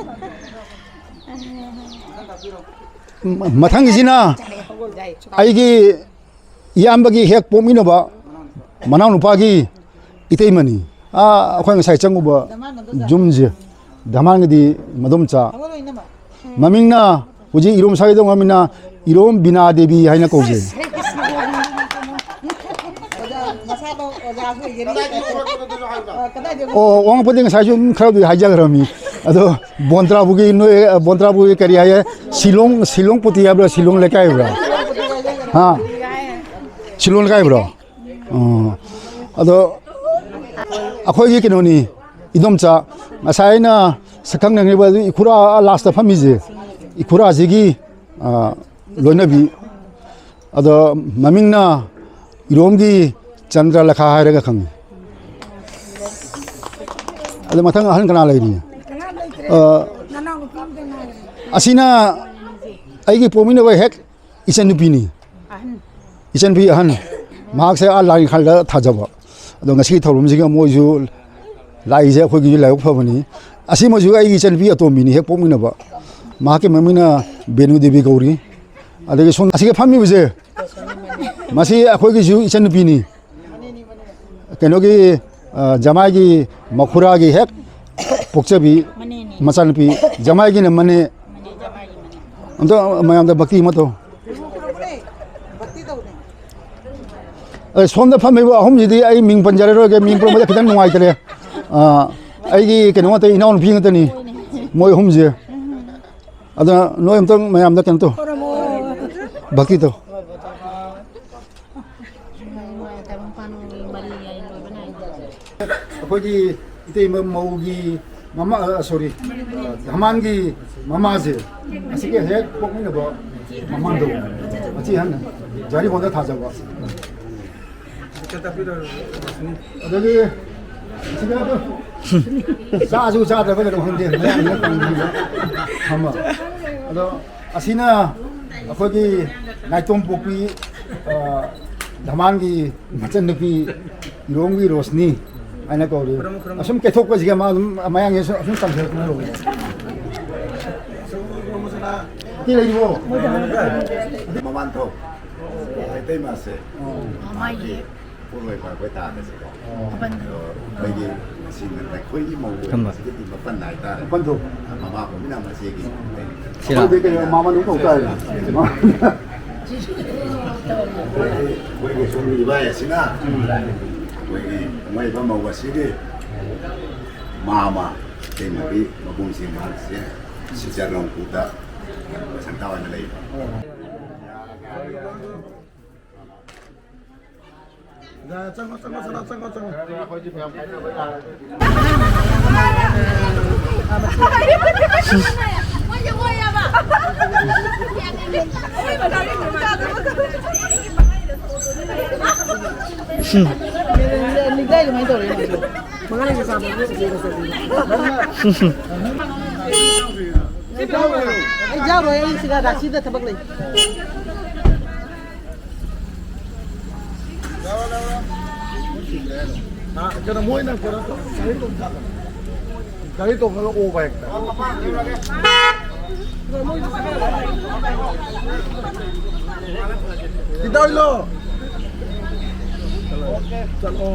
ꯃ-, ꯃꯊꯪꯒꯤꯁꯤꯅ ꯑꯩꯒꯤ ꯏꯌꯥꯝꯕꯒꯤ ꯍꯦꯛ ꯄꯣꯛꯃꯤꯟꯅꯕ ꯃꯅꯥꯎꯅꯨꯄꯥꯒꯤ ꯏꯇꯩꯃꯅꯤ꯫ ꯑꯥ, ꯑꯩꯈꯣꯏ ꯉꯁꯥꯏ ꯆꯪꯉꯨꯕ ꯌꯨꯝꯁꯦ, ꯙꯃꯥꯟꯒꯤꯗꯤ ꯃꯗꯣꯝꯆꯥ꯫ ꯃꯃꯤꯡꯅ ꯍꯧꯖꯤꯛ ꯏꯔꯣꯝ ꯁꯥꯒꯦ ꯇꯧꯕ ꯃꯃꯤꯡꯅ ꯏꯔꯣꯝ ꯕꯤꯅꯥ ꯗꯦꯕꯤ ꯍꯥꯏꯅ ꯀꯧꯖꯩ꯫ ꯑꯣ, ꯋꯥꯉꯛꯄꯗꯤ ꯉꯁꯥꯏꯁꯨ ꯑꯗꯨꯝ ꯈꯔꯕꯨꯗꯤ ꯍꯥꯏꯖꯈ꯭ꯔꯕꯅꯤ꯫ ꯑꯗꯣ ꯕꯣꯟꯇ꯭ꯔꯥꯕꯨꯒꯤ ꯅꯣꯏ, ꯕꯣꯟꯇ꯭ꯔꯥꯕꯨꯒꯤ ꯀꯔꯤ ꯍꯥꯏꯌꯦ? ꯁꯤꯂꯣꯡ, ꯁꯤꯂꯣꯡ ꯄꯨꯇꯤ ꯍꯥꯏꯕ꯭ꯔꯥ? ꯁꯤꯂꯣꯡ ꯂꯩꯀꯥꯏ ꯍꯥꯏꯕ꯭ꯔꯥ? ꯍꯥ? ꯁꯤꯂꯣꯡ ꯂꯩꯀꯥꯏ ꯍꯥꯏꯕ꯭ꯔꯣ? ꯑꯣ꯫ ꯑꯗꯣ ꯑꯩꯈꯣꯏꯒꯤ ꯀꯩꯅꯣꯅꯤ, ꯏꯗꯣꯝꯆꯥ꯫ ꯉꯁꯥꯏ ꯑꯩꯅ ꯁꯛꯈꯪꯅꯈꯤꯕ ꯑꯗꯨ ꯏꯈꯨꯔꯥ ꯂꯥꯁꯇ ꯐꯝꯃꯤꯁꯦ, ꯏꯈꯨꯔꯥꯁꯤꯒꯤ, ꯑ, ꯂꯣꯏꯅꯕꯤ꯫ ꯑꯗꯣ ꯃꯃꯤꯡꯅ ꯏꯔꯣꯝꯒꯤ ꯆꯟꯗ꯭ꯔꯂꯦꯈꯥ ꯍꯥꯏꯔꯒ ꯈꯪꯉꯤ꯫ ꯑꯗꯣ ꯃꯊꯪ ꯑꯍꯟ ꯀꯅꯥ ꯂꯩꯔꯤ? ꯑ, ꯑꯁꯤꯅ ꯑꯩꯒꯤ ꯄꯣꯛꯃꯤꯟꯅꯕ ꯍꯦꯛ ꯏꯆꯟꯅꯨꯄꯤꯅꯤ꯫ ꯑꯍꯟ꯫ ꯏꯆꯟꯅꯨꯄꯤ ꯑꯍꯟ꯫ ꯃꯍꯥꯛꯁꯦ ꯑꯥ ꯂꯥꯏ ꯈꯜꯗ ꯊꯥꯖꯕ꯫ ꯑꯗꯣ ꯉꯁꯤꯒꯤ ꯊꯧꯔꯝꯁꯤꯒ ꯃꯣꯏꯁꯨ ꯂꯥꯛꯏꯁꯦ ꯑꯩꯈꯣꯏꯒꯤꯁꯨ ꯂꯥꯏꯕꯛ ꯐꯕꯅꯤ꯫ ꯑꯁꯤꯃꯁꯨ ꯑꯩꯒꯤ ꯏꯆꯟꯅꯨꯄꯤ ꯑꯇꯣꯝꯕꯤꯅꯤ, ꯍꯦꯛ ꯄꯣꯛꯃꯤꯟꯅꯕ꯫ ꯃꯍꯥꯛꯀꯤ ꯃꯃꯤꯡꯅ ꯕꯦꯅꯨ ꯗꯦꯕꯤ ꯀꯧꯔꯤ꯫ ꯑꯗꯒꯤ ꯁꯣꯝ ꯑꯁꯤꯒ ꯐꯝꯃꯤꯕꯁꯦ, ꯃꯁꯤ ꯑꯩꯈꯣꯏꯒꯤꯁꯨ ꯏꯆꯟꯅꯨꯄꯤꯅꯤ꯫ ꯀꯩꯅꯣꯒꯤ, ꯑ, ꯖꯃꯥꯏꯒꯤ ꯃꯈꯨꯔꯥꯒꯤ ꯍꯦꯛ ꯄꯣꯛꯆꯕꯤ ꯃꯅꯦꯅꯤ꯫ ꯃꯆꯥꯅꯨꯄꯤ, ꯖꯃꯥꯏꯒꯤꯅ ꯃꯅꯦ꯫ ꯃꯅꯦ, ꯖꯃꯥꯏꯒꯤ ꯃꯅꯦ꯫ ꯑꯝꯇ ꯃꯌꯥꯝꯗ ꯚꯛꯇꯤ ꯑꯃ ꯇꯧ꯫ ꯑꯦ, ꯁꯣꯝꯗ ꯐꯝꯃꯤꯕ ꯑꯍꯨꯝꯁꯤꯗꯤ ꯑꯩ ꯃꯤꯡ ꯄꯟꯖꯔꯔꯣꯏꯒꯦ, ꯃꯤꯡ ꯄꯟꯕꯗ ꯈꯤꯇꯪ ꯅꯨꯡꯉꯥꯏꯇ꯭ꯔꯦ꯫ ꯑ, ꯑꯩꯒꯤ ꯀꯩꯅꯣ ꯉꯥꯛꯇ, ꯏꯅꯥꯎꯅꯨꯄꯤ ꯉꯥꯛꯇꯅꯤ ꯃꯣꯏ ꯑꯍꯨꯝꯁꯦ꯫ ꯑꯗꯨꯅ ꯅꯣꯏ ꯑꯝꯇꯪ ꯃꯌꯥꯝꯗ ꯀꯩꯅꯣ ꯇꯧ, ꯚꯛꯇꯤ ꯇꯧ꯫ ꯑꯩꯈꯣꯏꯒꯤ ꯏꯇꯩꯃ ꯃꯧꯒꯤ ꯃꯃꯥ, ꯑ, ꯁꯣꯔꯤ, ꯑ, ꯙꯃꯥꯟꯒꯤ ꯃꯃꯥꯁꯦ, ꯑꯁꯤꯒ ꯍꯦꯛ ꯄꯣꯛꯃꯤꯟꯅꯕ ꯃꯃꯥꯗꯣ, ꯃꯆꯦ ꯑꯍꯟ, ꯖꯥꯔꯤꯕꯣꯟꯗ ꯊꯥꯖꯕ꯫ ꯑꯗꯒꯤ ꯁꯤꯗ ꯆꯥꯁꯨ ꯆꯥꯗ꯭ꯔꯕ ꯀꯩꯅꯣ ꯈꯪꯗꯦ, ꯃꯌꯥꯝꯁꯤꯅ ꯀꯪꯕꯤꯕ ꯊꯝꯕ꯫ ꯑꯗꯣ ꯑꯁꯤꯅ ꯑꯩꯈꯣꯏꯒꯤ ꯅꯥꯏꯇꯣꯝ ꯄꯣꯛꯄꯤ, ꯑ, ꯙꯃꯥꯟꯒꯤ ꯃꯆꯟꯅꯨꯄꯤ ꯏꯔꯣꯝꯒꯤ ꯔꯣꯁꯅꯤ ꯍꯥꯏꯅ ꯀꯧꯔꯤ꯫ ꯑꯁꯨꯝ ꯀꯩꯊꯣꯛꯄꯁꯤꯒ ꯃꯥ ꯑꯗꯨꯝ ꯃꯌꯥꯡꯁꯦ ꯑꯁꯨꯝ ꯆꯪꯁꯤꯜꯂꯛꯄꯅ ꯂꯧꯔꯦ꯫ ꯏꯇꯦ ꯂꯩꯔꯤꯕꯣ? ꯃꯃꯥꯟ ꯊꯣꯛ꯫ ꯃꯩꯇꯩ ꯃꯥꯁꯦ꯫ ꯃꯥꯒꯤ ꯄꯣꯠꯂꯣꯏꯕ ꯑꯩꯈꯣꯏ ꯇꯥꯗꯁꯦꯀꯣ꯫ ꯑꯗꯣ ꯑꯩꯈꯣꯏꯒꯤ ꯉꯁꯤ ꯑꯩꯈꯣꯏꯒꯤ ꯃꯧ ꯊꯝꯕ꯫ ꯑꯣꯏꯕꯁꯤꯒꯤꯗꯤ ꯃꯄꯟ ꯍꯥꯏꯇꯥꯔꯦ꯫ ꯃꯄꯟꯗꯣ꯫ ꯃꯃꯥ ꯄꯣꯛꯃꯤꯟꯅ ꯃꯆꯦꯒꯤ꯫ ꯁꯤꯔꯥ? ꯑꯩꯈꯣꯏꯗꯤ ꯀꯩꯅꯣ ꯃꯃꯟ ꯑꯃꯨꯛ ꯇꯧ ꯇꯥꯔꯦ꯫ ꯑꯩꯈꯣꯏꯒꯤ ꯁꯣꯝꯒꯤ ꯏꯕꯥꯏ ꯑꯁꯤꯅ ꯑꯩꯈꯣꯏꯒꯤ ꯑꯅꯧꯕ ꯃꯧ ꯑꯁꯤꯒꯤ ꯃꯥꯃ ꯏꯇꯩꯃꯒꯤ ꯃꯕꯨꯡꯁꯤ ꯃꯍꯥꯛꯁꯦ ꯁꯤꯖꯥꯔꯣꯡꯄꯨꯗ ꯁꯪꯒꯥ ꯑꯣꯏꯅ ꯂꯩꯕ꯫ ꯆꯪꯉꯣ, ꯆꯪꯉꯣ, ꯆꯪꯉꯣ, ꯆꯪꯉꯣ, ꯆꯪꯉꯣ꯫ ꯌꯥꯔꯣꯏ, ꯑꯩ ꯁꯤꯗ ꯔꯥꯁꯤꯗ ꯊꯕꯛ ꯂꯩ꯫ ꯀꯩꯅꯣ, ꯃꯣꯏꯅ ꯀꯩꯅꯣ ꯇꯧ-, ꯒꯥꯔꯤ ꯇꯣꯡ-, ꯒꯥꯔꯤ ꯇꯣꯡꯉꯒ ꯑꯣꯕ ꯍꯦꯛꯇ꯫ ꯁꯤꯗ ꯑꯣꯏꯂꯣ꯫ ꯆꯠꯂꯣ꯫